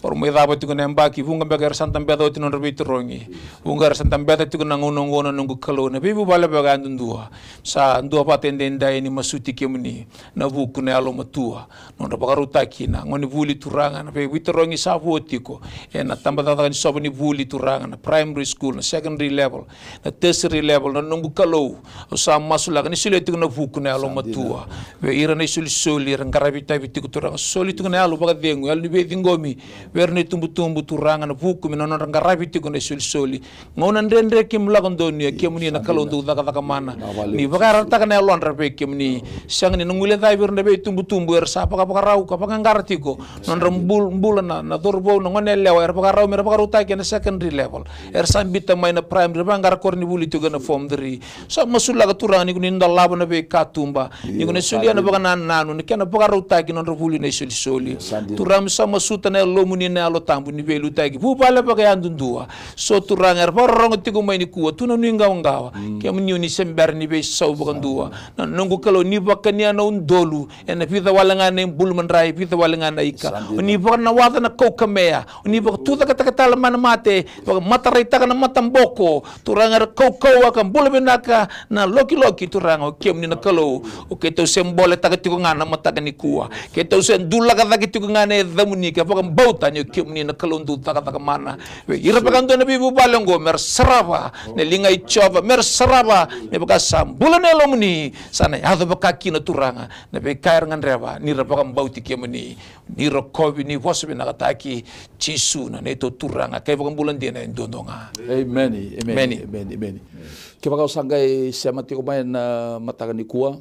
Era mai cava tiko na yabaki, vuqa beka era sa dabeca oti na nodra veitarogi. Vuqa era sa dabeca tiko na gauna oqo na noqu Kalou, na veivuvale vakayadudua. Sa dua vata edaidai ni masuti kemuni, na vuku na yalomatua. Nodra vakarautaki na gone vuli Turaga, na vei, veitarogi sa vo tiko ena tabacakacaka ni sova ni vuli Turaga, na primary school, na secondary level, na tertiary level, na noqu Kalou. Au sa masulaka ni solia tiko na vuku na yalomatua vei ira na isolisoli era qaravi itavi tiko Turaga. Soli tiko na yalo vakacegu, yalo ni veiciqomi vei ira na itubutubu Turaga, na vuku me na nodra qaravi tiko na isolisoli. Gauna dredre keimami lako donuya, kemuni na Kalou dau cakacaka mana. Ni vakayarayarataka na yalodra vei kemuni. Sega ni na guilecavi ira na veitubutubu era sa vakavakarau ka vakaqara tiko. Nodra bul-, bula na, na cauravou, na gone yalewa era vakarau me ra vakarautaki ena secondary level. Era sa biuta mai na primary, ra vaqara koronivuli tiko ena form three. Sa masulaka Turaga ni ko ni dolava na veikatuba. Ni ko ni solia na vakanananu, na kena vakarautaki na nodra vuli na isolisoli. Turaga, mi sa masuta na Yalomuni na Yalo Tabu ni veiliutaki vuvale vakayadudua. So Turaga era vakarorogo tiko mai nikua, tu na nuiqawaqawa. Kemuni o ni se bera ni veisau vakadua. Na noqu Kalou, ni vakania na udolu ena vica wale ga na ibulu madrai, vica wale ga na ika. O ni vakanawaca na kaukamea. O ni vakatucaketaka tale mai na mate, vakamataraitaka na mataboko. Turaga, era kaukauwa ka bula vinaka na lokiloki, Turaga, o kemuni na Kalou. O keitou se boletaka tiko ga na mataka nikua. Keitou se dulaka cake tiko ga na yacamuni ka vakabauta ni o kemuni na Kalou dau cakacaka mana. Vei ira vakadua na veivuvale oqo, me ra sarava na liga i Jiova, me ra sarava me vaka sa bula na Yalomuni, sa na yaco vaka kina, Turaga, na veika era gadreva ni ra vakabauti kemuni. Ni rokovi, ni vosa vinakataki, Jisu na neitou Turaga ka iVakabula dina e duadua ga. Emeni, emeni, emeni, emeni. Kevaka o sa qai sema tiko mai na mataka nikua,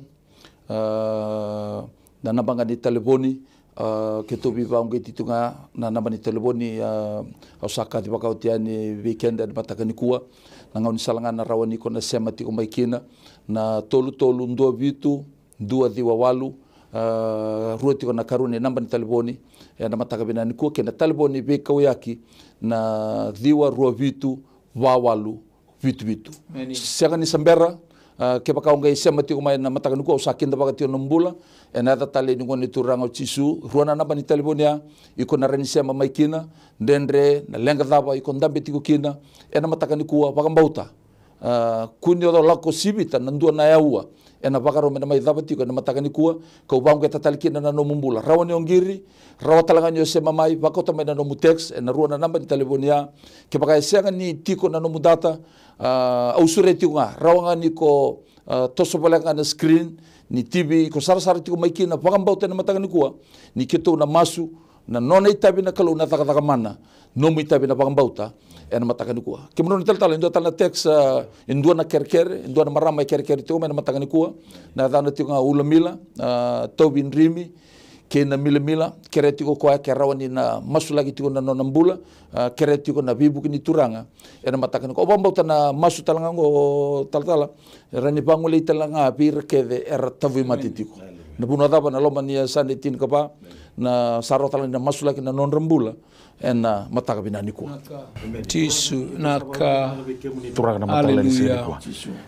ah, na naba ga ni talevoni, ah, keitou veivakauqeti tu ga na naba ni talevoni, ah, au sa kacivaka oti yani vei keda ena mataka nikua. Na gaunisala ga na rawa ni ko na sema tiko mai kina, na tolu tolu dua vitu, dua ciwa walu, ah, rua tiko na karua ni naba ni talevoni ena mataka vinaka nikua, kei na talevoni veikauyaki na ciwa rua vitu va walu vitu vitu. Sega ni sa bera, ah, kevaka o qai sema tiko mai na mataka nikua, au sa kidavaka tiko na bula ena yaca talei ni Gone Turaga o Jisu. Rua na naba ni talevoni ya, iko na rawa ni sema mai kina. Dredre na leqa cava iko dabe tiko kina ena mataka nikua, vakabauta. Ah, kua ni o lako sivita na dua na aua ena vakarau me na mai cava tiko ena mataka nikua, kau vaqeta tale kina na nomu bula. Rawa ni o qiri, rawa tale ga ni o sema mai, vakauta mai na nomu text ena rua na naba ni talevoni ya. Kevaka e sega ni tiko na nomu data, ah, au sureti iko ga, rawa ga ni ko, ah, toso voleka ga na screen ni T V iko sarasara tiko mai kina, vakabauta ena mataka nikua ni keitou na masu, na nona itavi na Kalou na cakacaka mana, nomu itavi na vakabauta ena mataka nikua. Kemudou na talatala, e dua tale na text, ah, e dua na kerekere, e dua na marama e kerekere tiko mai ena mataka nikua. Na yacana tiko ga Ulamila, ah, Tauvi Drimi kei na Milamila, kerea tiko koya ke rawa ni na masulaki tiko na nona bula, ah, kerea tiko na veivuke ni Turaga ena mataka nikua. Au vakabauta na masu tale ga oqo, talatala, e rawa ni vagolei tale ga vei ira kece era tavui mate tiko. Na vanua cava na loma ni yasana e tinikava na sa rawa tale ga ni na masulaki na nodra bula ena mataka vinaka nikua. Jisu, na ka. Turaga na mataka ni siga nikua.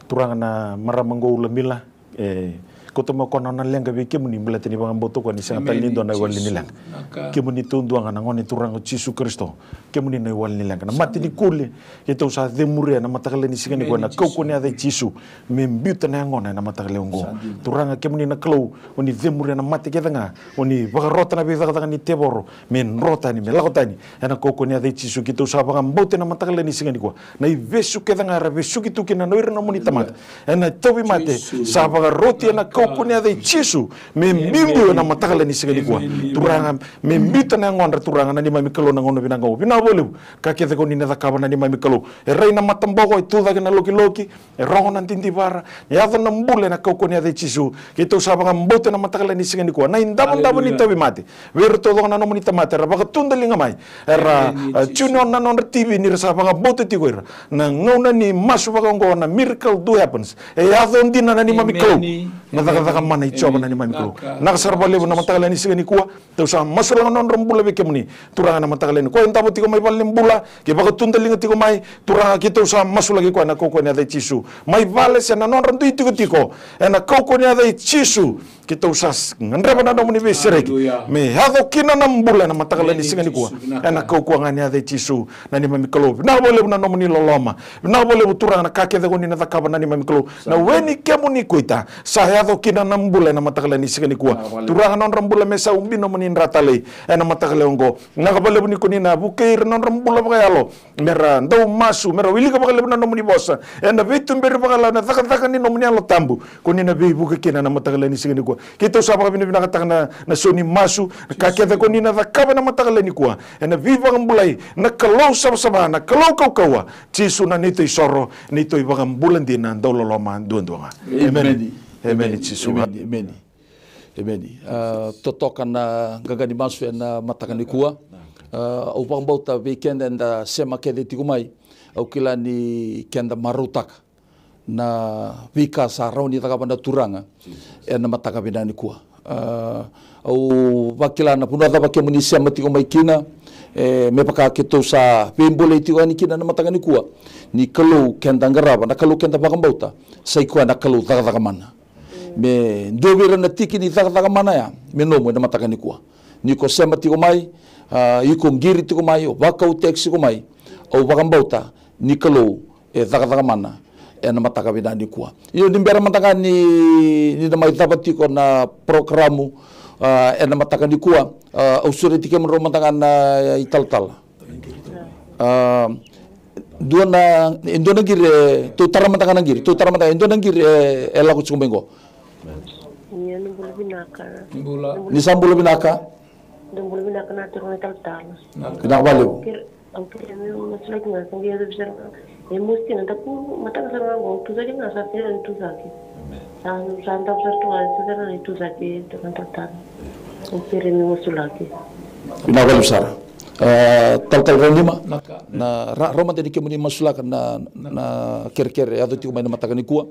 Turaga na marama qo Ula Mila, e kauta mai o koya na nona leqa vei kemuni baleta ni vakabauta o koya ni sega tale ni dua na iwali ni leqa. Kemuni taudua ga na gone turaga o Jisu Karisito. Kemuni na iwali ni leqa. Na mate ni kule, keitou sa cemuria na mataka lailai ni siga nikua ena kaukauwa ni yaca i Jisu. Me biuta na yagona ena mataka lailai oqo. Turaga kemuni na Kalou, o ni cemuria na mate kece ga, o ni vakarota na veicakacaka ni tevoro me dro tani, me lako tani. Ena kaukauwa ni yaca i Jisu keitou sa vakabauta ena mataka lailai ni siga nikua. Na ivesu kece ga era vesuki tu kina na o ira na nomuni tamata ena tauvimate, sa vakaroti ena kaukauwa ni yaca i Jisu me biubiu ena mataka lailai ni siga nikua. Turaga, me biuta na yagodra Turaga na neimami Kalou na gauna vinaka oqo. Vinaka vakalevu ka kece ko ni na cakava na neimami Kalou. E rai na mataboko, e tucake na lokiloki, e rogo na didivara, e yaco na bula ena kaukauwa ni yaca i Jisu. Keitou sa vakabauta ena mataka lailai ni siga nikua na idavodavo ni tauvimate vei ira taucoko na nomuni tamata era vakatudaliga mai, era tune on na nodra T V ni ra sa vakabauta tiko ira. Na gauna ni masu vaka oqo na miracle do happens. E yaco dina na neimami Kalou. Na cakacaka mana i Jiova na neimami Kalou. Vinaka sara vakalevu na mataka lailai ni siga nikua. Tou sa masulaka na nodra bula vei kemuni Turaga ena mataka lailai nikua. E davo tiko mai valenibula, ke vakatudaliga tiko mai Turaga, keitou sa masulaki koya ena kaukauwa ni yaca i Jisu. Mai vale se na nodra dui tikotiko, ena kaukauwa ni yaca i Jisu. Keitou sa gadreva na nomuni veisereki me yaco kina na bula ena mataka lailai ni siga nikua. Ena kaukauwa ga ni yaca i Jisu na neimami Kalou. Vinaka vakalevu na nomuni loloma. Vinaka vakalevu Turaga na ka kece ko ni na cakava na neimami Kalou. Na we ni kemuni kuita sa yaco kina na bula ena mataka lailai ni siga nikua. Turaga, nodra bula me sa ubi nomuni dra talei ena mataka lailai oqo. Vinaka vakalevu ni ko ni na vukei ira na nodra bula vakayalo, me ra dau masu, me ra wilika vakalevu na nomuni vosa ena veituberi vakayalo, ena cakacaka ni nomuni Yalo Tabu. Ko ni na veivuke kina na mataka lailai ni siga nikua. Keitou sa vakavinavinakataka na, na sau ni masu, na ka kece ko ni na cakava ena mataka lailai nikua. Ena veivakabulai na Kalou savasava, na Kalou kaukauwa. Jisu na neitou isoro, neitou ivakabula dina, dauloloma duadua ga. Emeni. Emeni Jisu. Emeni. Emeni. Emeni. A, totoka na qaqa ni masu ena mataka nikua. A, au vakabauta vei keda eda sema kece tiko mai, au kila ni keda marautaka na veika sa rawa ni cakava na Turaga ena mataka vinaka nikua. A, au vakila na vanua cava kemuni sema tiko mai kina, e, me vaka keitou sa veibolei tiko yani kina na mataka nikua. Ni Kalou keda qarava, na Kalou keda vakabauta, sa i koya na Kalou cakacaka mana. Me dua vei ira na tiki ni cakacaka mana ya me nomu ena mataka nikua. Ni ko sema tiko mai, a, iko qiri tiko mai, o vakauteki tiko mai, au vakabauta ni Kalou e cakacaka mana ena mataka vinaka nikua. Io, ni bera mada ga ni, ni na mai cava tiko na porokaramu, a, ena mataka nikua, a, au sureti kemudrau mada ga na italatala. A, dua na, e dua na qiri, e, tou tara mada ga na qiri, tou tara mada ga, e dua na qiri, e, e lako tiko mai qo. Ia, ni bula vinaka. Ni sa bula vinaka. Ni bula vinaka na turaga na italatala. Vinaka vakalevu. Au kere, au kere me masulaki ga, sa qai yaco vei sara ga. E mosi tina, daku mataka sara ga qo, au tucake ga, sa kere ni tucake. Sa, sa davo sara tu ga, sa kere ni tucake, turaga na italatala. Au kere me masulaki. Vinaka vakalevu sara. E, talatala Ranima, na, ra-, rawa mada ni kemuni masulaka na, na kerekere e yaco tiko mai na mataka nikua.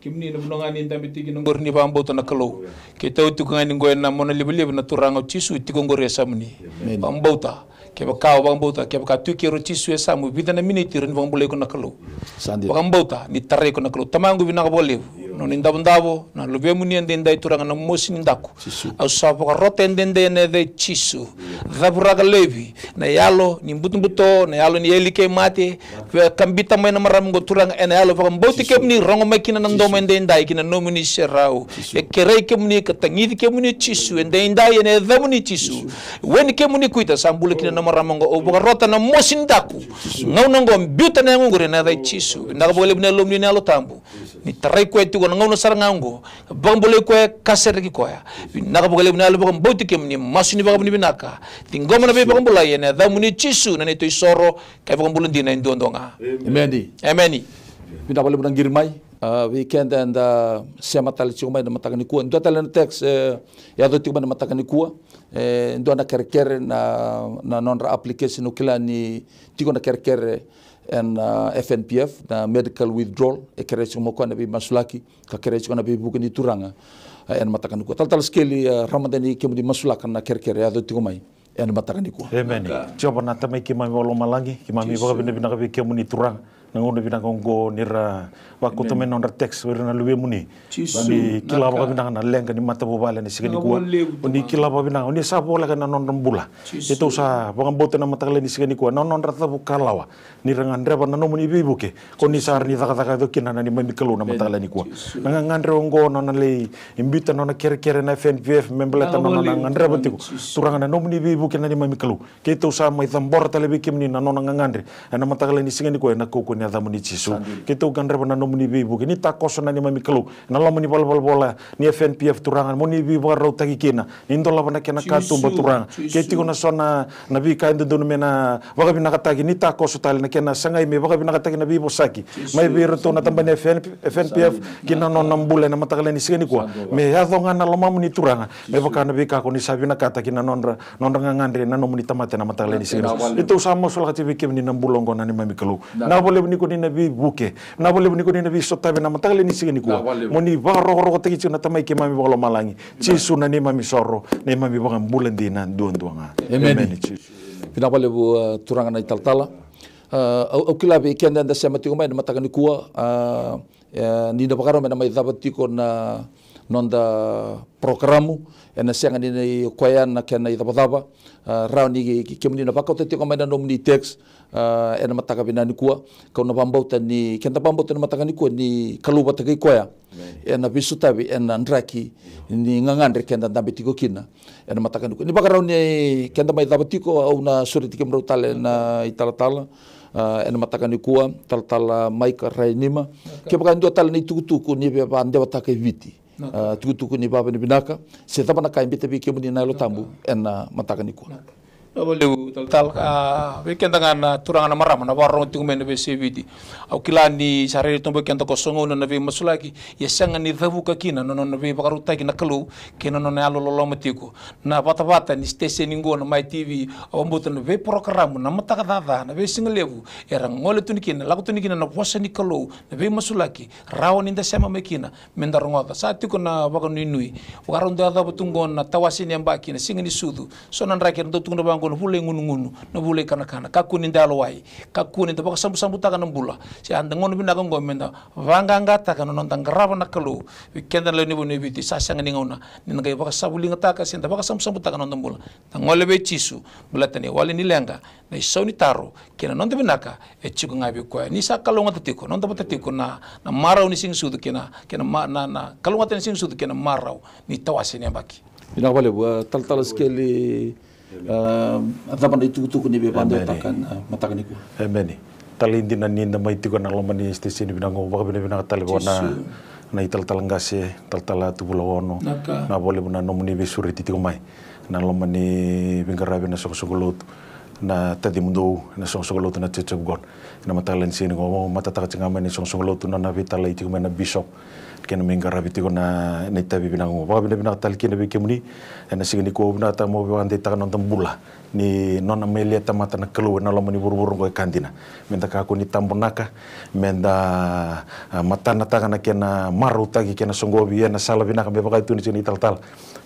Kemuni na vanua ga ni dabe tiko kina oqori, ni vakabauta na Kalou. Keitou tiko ga ni qo ena monalivaliva, na Turaga o Jisu e tiko oqori e yasamuni. Emeni. Vakabauta. Kevaka o vakabauta, kevaka tu kei ira o Jisu e yasamu, vica na miniti rawa ni vakabulai iko na Kalou. Sa dina. Vakabauta ni tarai iko na Kalou. Tamaqu, vinaka vakalevu na nona idavodavo, na luvemuni edaidai Turaga, na mosi ni daku. Jisu. Au sa vakarota edaidai ena yaca i Jisu. Cavuraka laivi na yalo ni butobuto, na yalo ni eli kei mate, via kabita mai na marama qo Turaga, ena yalo vakabauti kemuni, rogo mai kina na domo edaidai ki na nomuni serau. Jisu. E kerei kemuni ka tagici kemuni Jisu, edaidai ena yacamuni Jisu. Jisu. We ni kemuni kuita sa bula kina na marama qo, au vakarota na mosi ni daku. Jisu. Gauna qo biuta na yago qori ena yaca i Jisu. Vinaka vakalevu na Yalomuni na Yalo Tabu. Ni tarai koya tiko na gauna sara ga oqo, vakabulai koya ka sereki koya. Vinaka vakalevu na yalo vakabauti kemuni, masu ni vakavinavinaka. Ciqoma na veivakabulai ena yacamuni Jisu na neitou isoro ka ivakabula dina e duadua ga. Emeni. Emeni. Vinaka vakalevu na qiri mai. A, vei keda eda sema tale tiko mai na mataka nikua, dua tale na text, e, yaco tiko mai na mataka nikua. E dua na kerekere na, na nodra application, au kila ni tiko na kerekere ena, a, F N P F, na medical withdrawal, e kerea tiko mai o koya na veimasulaki, ka kerea tiko na veivuke ni Turaga. e, ena mataka nikua. Talatala Sikeli, e, rawa mada ni kemuni masulaka na kerekere e yaco tiko mai ena mataka nikua. Emeni. Jiova na Tamai keimami vakalomalagi, keimami vakavinavinaka vei kemuni Turaga na gauna vinaka oqo ni ra vakauta mai na nodra text o ira na luvemuni. Ni kila vakavinaka na leqa ni matavuvale ena siga nikua. Ni kila vakavinaka ni sa voleka na nodra bula. Keitou sa vakabauta na mataka lailai ni siga nikua na nodra cavu kalawa. Ni ra gadreva na nomuni veivuke, ko ni sa ra ni cakacaka yaco kina na neimami Kalou na mataka lailai nikua. Na gagadre oqo na nona lai biuta na nona kerekere na F N P F me baleta na nona gadreva tiko. Turaga na nomuni veivuke na neimami Kalou. Keitou sa mai cabora tale vei kemuni na nona gagadre ena mataka lailai ni siga nikua ena kaukauwa ni yacamuni Jisu. Keitou gadreva na nomuni veivuke ni takoso na neimami Kalou ena loma ni valavala vola ni F N P F Turaga mo ni veivakarautaki kina. Ni dolava na kena katuba Turaga. Ke tiko na so na veika e dodonu me na vakavinakataki ni takoso tale na kena sagai me vakavinakataki na veivosaki mai vei iratou na tabana F N P F kei na nona bula ena mataka lailai ni siga nikua. Me yaco ga na lomamuni Turaga me vaka na veika ko ni sa vinakata kei na nodra, nodra gagadre na nomuni tamata ena mataka lailai ni siga nikua. Keitou sa masulaka tiko vei kemuni na bula oqo na neimami Kalou. Na vakalevu ni ko ni na veivuke, na vakalevu ni ko ni na veisotavi ena mataka lailai ni siga nikua. Mo ni vakarokorokotaki tiko na Tamai keimami vakalomalagi. Jisu na neimami soro, neimami vakabula dina duadua ga. Emeni. Vinaka vakalevu, e, Turaga na italatala. E, au, au kila vei keda eda sema tiko mai ena mataka nikua, e, e, ni na vakarau me na mai cava tiko na noda porokaramu, ena sega ni na i koya na kena icavacava. E, rawa ni ke, kemuni na vakauta tiko mai na nomuni text, e, ena mataka vinaka nikua. Kau na vakabauta ni keda vakabauta ena mataka nikua ni Kalou vata kei koya ena veisotavi ena draki ni gagadre keda dabe tiko kina ena mataka nikua. Ni vakarau ni keda mai cava tiko, au na sureti kemudrau tale na italatala, a, ena mataka nikua, talatala Maika Rainima. Kevaka e dua tale na itukutuku ni via vakadewataka e Viti, a, tukutuku ni vakavinavinaka se cava na ka e biuta vei kemuni na Yalo Tabu ena mataka nikua. Vinaka vakalevu talatala, a, vei keda ga na turaga na marama na vakarorogo tiko mai na veiyasai Viti. Au kila ni sa rairai tobo keda ko so gauna na veimasulaki, ia sega ni cavuka kina na nona veivakarautaki na Kalou kei na nona yalo loloma tiko. Na vatavata ni siteseni qo na Mai T V, au vakabauta na veiporokaramu na mataka caca, na veisigalevu era gole tu ni kina, lako tu ni kina na vosa ni Kalou, na veimasulaki rawa ni da sema mai kina me da rogoca. Sa tiko na vakanuinui, vakarau dau yacova tu qo na tawase ni yabaki, na siga ni sucu. So na draki era dau tukuna vaqo na vula i gunugunu, na vula i kanakana. Kakua ni da yalowai, kakua ni da vakasabusabutaka na bula. Se a da gauna vinaka oqo me da vaqaqataka na noda qarava na Kalou. Vei keda na lewe ni vanua e Viti, sa sega ni gauna ni da qai vakasavuligataka se da vakasabusabutaka na noda bula. Da gole vei Jisu, baleta na iwali ni leqa, na isau ni taro kei na noda vinaka e tiko ga vei koya. Ni sa kalougata tiko, noda vata tiko na, na marau ni siga ni sucu kei na, kei na ma-, na, na kalougata ni siga ni sucu kei na marau ni tawase ni yabaki. Vinaka vakalevu, a, talatala Sikeli, a, a cava na itukutuku ni veivakadewataka na mataka nikua? Emeni. Talei dina ni da mai tiko ena loma ni siteseni vinaka oqo, vakavinavinaka tale vua na, na italatala qase, talatala Tuvula Ono. Vinaka vakalevu na nomuni veisureti tiko mai ena loma ni veiqaravi ena soqosoqo lotu, na tacimudou ena soqosoqo lotu na Church of God. Ena mataka lailai ni siga nikua, au matataka tiko ga mai na isoqosoqo lotu, na nona veitalai tiko mai na bishop kei na mai qaravi tiko na, na itavi vinaka oqo. Vakavinavinaka tale kina vei kemuni ena siga nikua. Au vinakata meu vakadeitaka na noda bula ni nona mai lia tamata na Kalou ena loma ni vuravura oqo e ka dina. Me da kakua ni tabonaka, me da, a, matanataka na kena marautaki kei na soqovi ena sala vinaka, me vaka e tukuna tiko na italatala.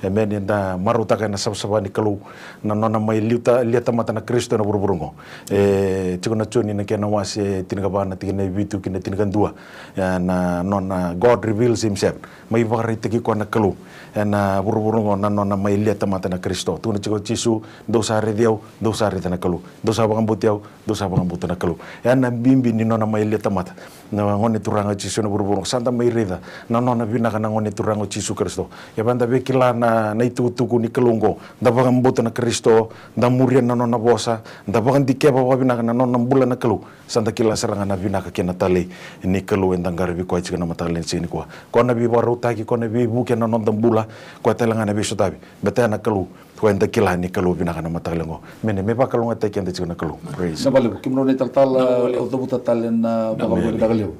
Emeni. Eda marautaka ena savasava ni Kalou na nona mai liuta, lia tamata na Karisito ena vuravura oqo. E tiko na Joni na kena wase tinikava, na tikina e vitu ki na tinikadua. E, na nona, God reveals himself. Mai vakaraitaki koya na Kalou ena vuravura oqo na nona mai lia tamata na Karisito. Tukuna tiko o Jisu, dou sa raici au, dou sa raica na Kalou. Dou sa vakabauti au, dou sa vakabauta na Kalou. Ena bibi ni nona mai lia tamata na Gone Turaga o Jisu ena vuravura oqo, sa da mai raica na nona vinaka na Gone Turaga o Jisu Karisito. Ia vaka da via kila na, na itukutuku ni Kalou oqo, da vakabauta na Karisito, da muria na nona vosa, da vakadikeva vakavinaka na nona bula na Kalou, sa da kila sara ga na vinaka kei na talei ni Kalou eda qaravi koya tiko ena mataka lailai ni siga nikua. Koya na veivakarautaki, koya na veivuke ena noda bula, koya tale ga na veisotavi. Baleta na Kalou, koya eda kila ni Kalou vinaka na mataka lailai oqo. Me na, me vakalougatataki keda tiko na Kalou. Praise. Vinaka vakalevu. Kemudrau na italatala, au cavuta tale na vakavinavinaka levu.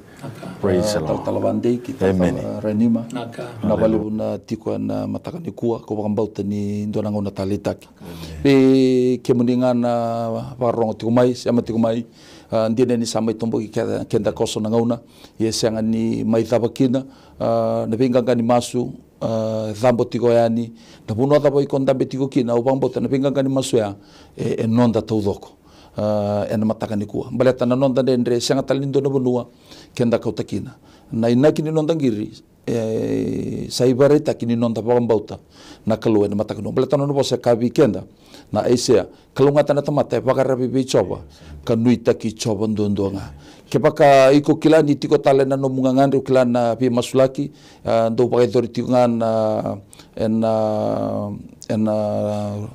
Praise the Lord. Talatala Vadei kei talatala Rainima. Vinaka vakalevu na tiko ena mataka nikua, kau vakabauta ni dua na gauna taleitaki. Vei kemuni ga na vakarorogo tiko mai, sema tiko mai, a, dina ni sa mai toboki keda, keda ko so na gauna, ia e sega ni mai cava kina, a, na veiqaqa ni masu, ah, cabo tiko yani, na vanua cava iko dabe tiko kina, au vakabauta na veiqaqa ni masu ya, e, e noda taucoko. Ah, ena mataka nikua. Baleta na noda dredre, sega tale ni dua na vanua keda kauta kina. Na inaki ni noda qiri, e, sa ivakaraitaki ni noda vakabauta na Kalou ena mataka nikua. Baleta na nona vosa e kaya vei keda na Aisea, kalougata na tamata e vakararavi vei Jiova, ka nuitaki Jiova duadua ga. Kevaka iko kila ni tiko tale na nomu gagadre, au kila na veimasulaki, ah, dou vakayacori tiko ga na, ena, ena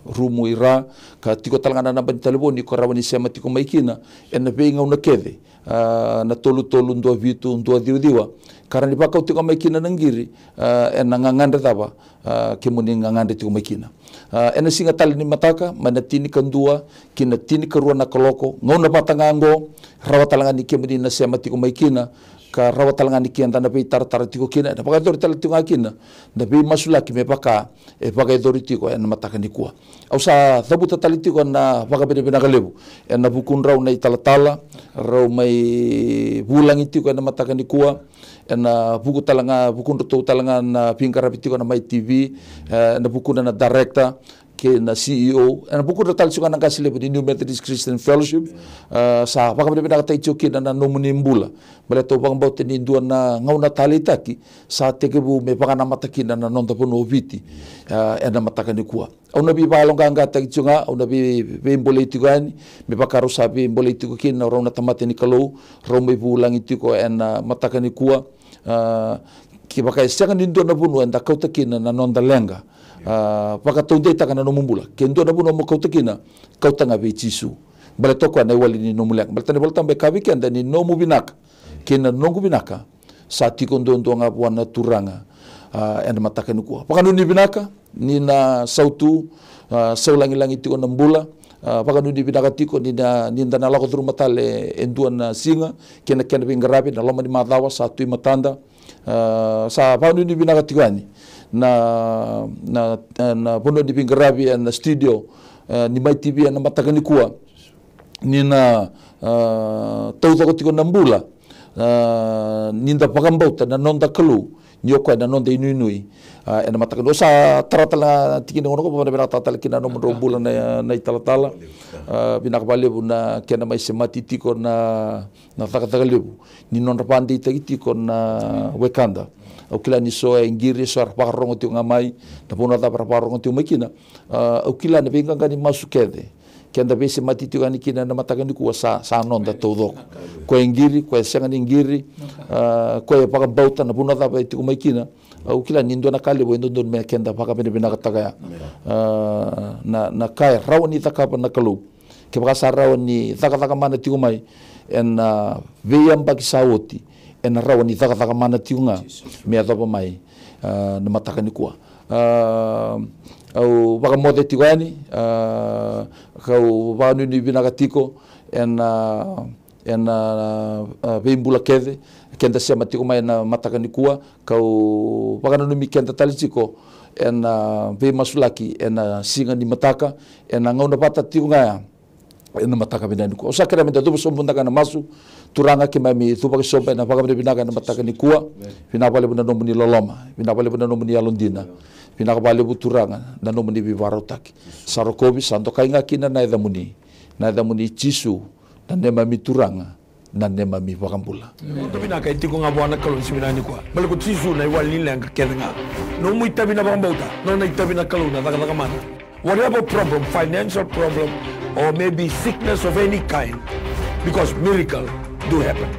rumu i ra, ka tiko tale ga na naba ni talevoni ko rawa ni sema tiko mai kina ena veigauna kece, ah, na tolu tolu, dua vitu, dua ciwa ciwa, ka rawa ni vakau tiko mai kina na qiri, ah, ena gagadre cava, ah, kemuni gagadre tiko mai kina. Ah, ena siga tale ni mataka, mai na tinikadua ki na tinikarua na kaloko, gauna vata ga oqo, rawa tale ga ni kemuni na sema tiko mai kina, ka rawa tale ga ni keda na veitaratara tiko kina, ena vakayacori tale tiko ga kina na veimasulaki me vaka e vakayacori tiko ena mataka nikua. Au sa cavuta tale tiko na vakavinavinaka levu ena vukudrau na italatala, rau mai vulagi tiko ena mataka nikua, ena vuku tale ga, vukudratou tale ga na veiqaravi tiko na Mai T V, eh, ena vukudra na director kei na C E O, ena vukudra tale tiko ga na qase levu ni New Methodist Christian Fellowship, eh, sa vakavinavinakataki tiko kina na nomuni bula. Baleta au vakabauta ni dua na gauna taleitaki sa tekivu me vakanamata kina na noda vanua o Viti, eh, ena mataka nikua. Au na veivakayaloqaqataki tiko ga, au na vei, veibolei tiko yani, me vaka rau sa veibolei tiko kina rau na tamata ni Kalou, rau mai vulagi tiko ena mataka nikua. Ah, kevaka e sega ni dua na vanua eda kauta kina na noda leqa, ah, vakataudeitaka na nomu bula. Ke dua na vanua mo kauta kina, kauta ga vei Jisu. Baleta o koya na iwali ni nomu leqa. Baleta na iVolatabu e kaya vei keda ni nomu vinaka kei na noqu vinaka sa tiko duadua ga vua na Turaga, ah, ena mataka nikua. Vakanuinui vinaka ni na sautu, ah, sau lagilagi tiko na bula, ah, vakanuinui vinaka tiko ni na, ni da na lako curuma tale e dua na siga kei na kena veiqaravi, na loma ni macawa sa tu e matada. Ah, sa vakanuinui vinaka tiko yani na, na, na vanua ni veiqaravi ena studio, ah, ni Mai T V ena mataka nikua. Ni na, ah, taucoko tiko na bula, ah, ni da vakabauta na noda Kalou, ni o koya na noda inuinui, ah, ena mataka nikua. Au sa tara tale na tikina qo, vinaka tale kina na nomudrau bula na, na italatala. Ah, vinaka vakalevu na kena mai semati tiko na, na cakacaka levu ni nodra vakadeitaki tiko na wekada. Au kila ni so e qiri, so era vakarorogo tiko ga mai, na vanua cava era vakarorogo tiko mai kina. Ah, au kila na veiqaqa ni masu kece keda veisemati tiko yani kina ena mataka nikua sa, sa noda taucoko. Ko e qiri, ko e sega ni qiri, ah, ko e vakabauta, na vanua cava e tiko mai kina. Au kila ni dua na ka levu e dodonu me keda vakavinavinakataka ya. Ah, na, na ka e rawa ni cakava na Kalou. Kevaka sa rawa ni cakacaka mana tiko mai ena veiyabaki sa oti, ena rawa ni cakacaka mana tiko ga me yacova mai, ah, na mataka nikua. Ah, au vakamoce tiko yani, ah, kau vakanuinui vinaka tiko ena, ena, ah, veibula kece keda sema tiko mai ena mataka nikua, kau vakananumi keda tale tiko ena veimasulaki ena siga ni mataka, ena gauna vata tiko ga ya ena mataka vinaka nikua. Au sa kerea meda cuva sobu mada ga ena masu. Turaga, keimami cuva sobu ena vakavinavinaka ena mataka nikua. Vinaka vakalevu na nomuni loloma, vinaka vakalevu na nomuni yalodina. Vinaka vakalevu Turaga na nomuni veivakarautaki. Sa rokovi, sa dokai ga kina na yacamuni, na yacamuni Jisu, na neimami Turaga, na neimami iVakabula. Amen. Vodo vinaka e tiko ga vua na Kalou ni siga vinaka nikua. Baleta ko Jisu na iwali ni leqa kece ga. Nomu itavi na vakabauta, nona itavi na Kalou na cakacaka mana. Whatever problem, financial problem, or maybe sickness of any kind, because miracle do happen.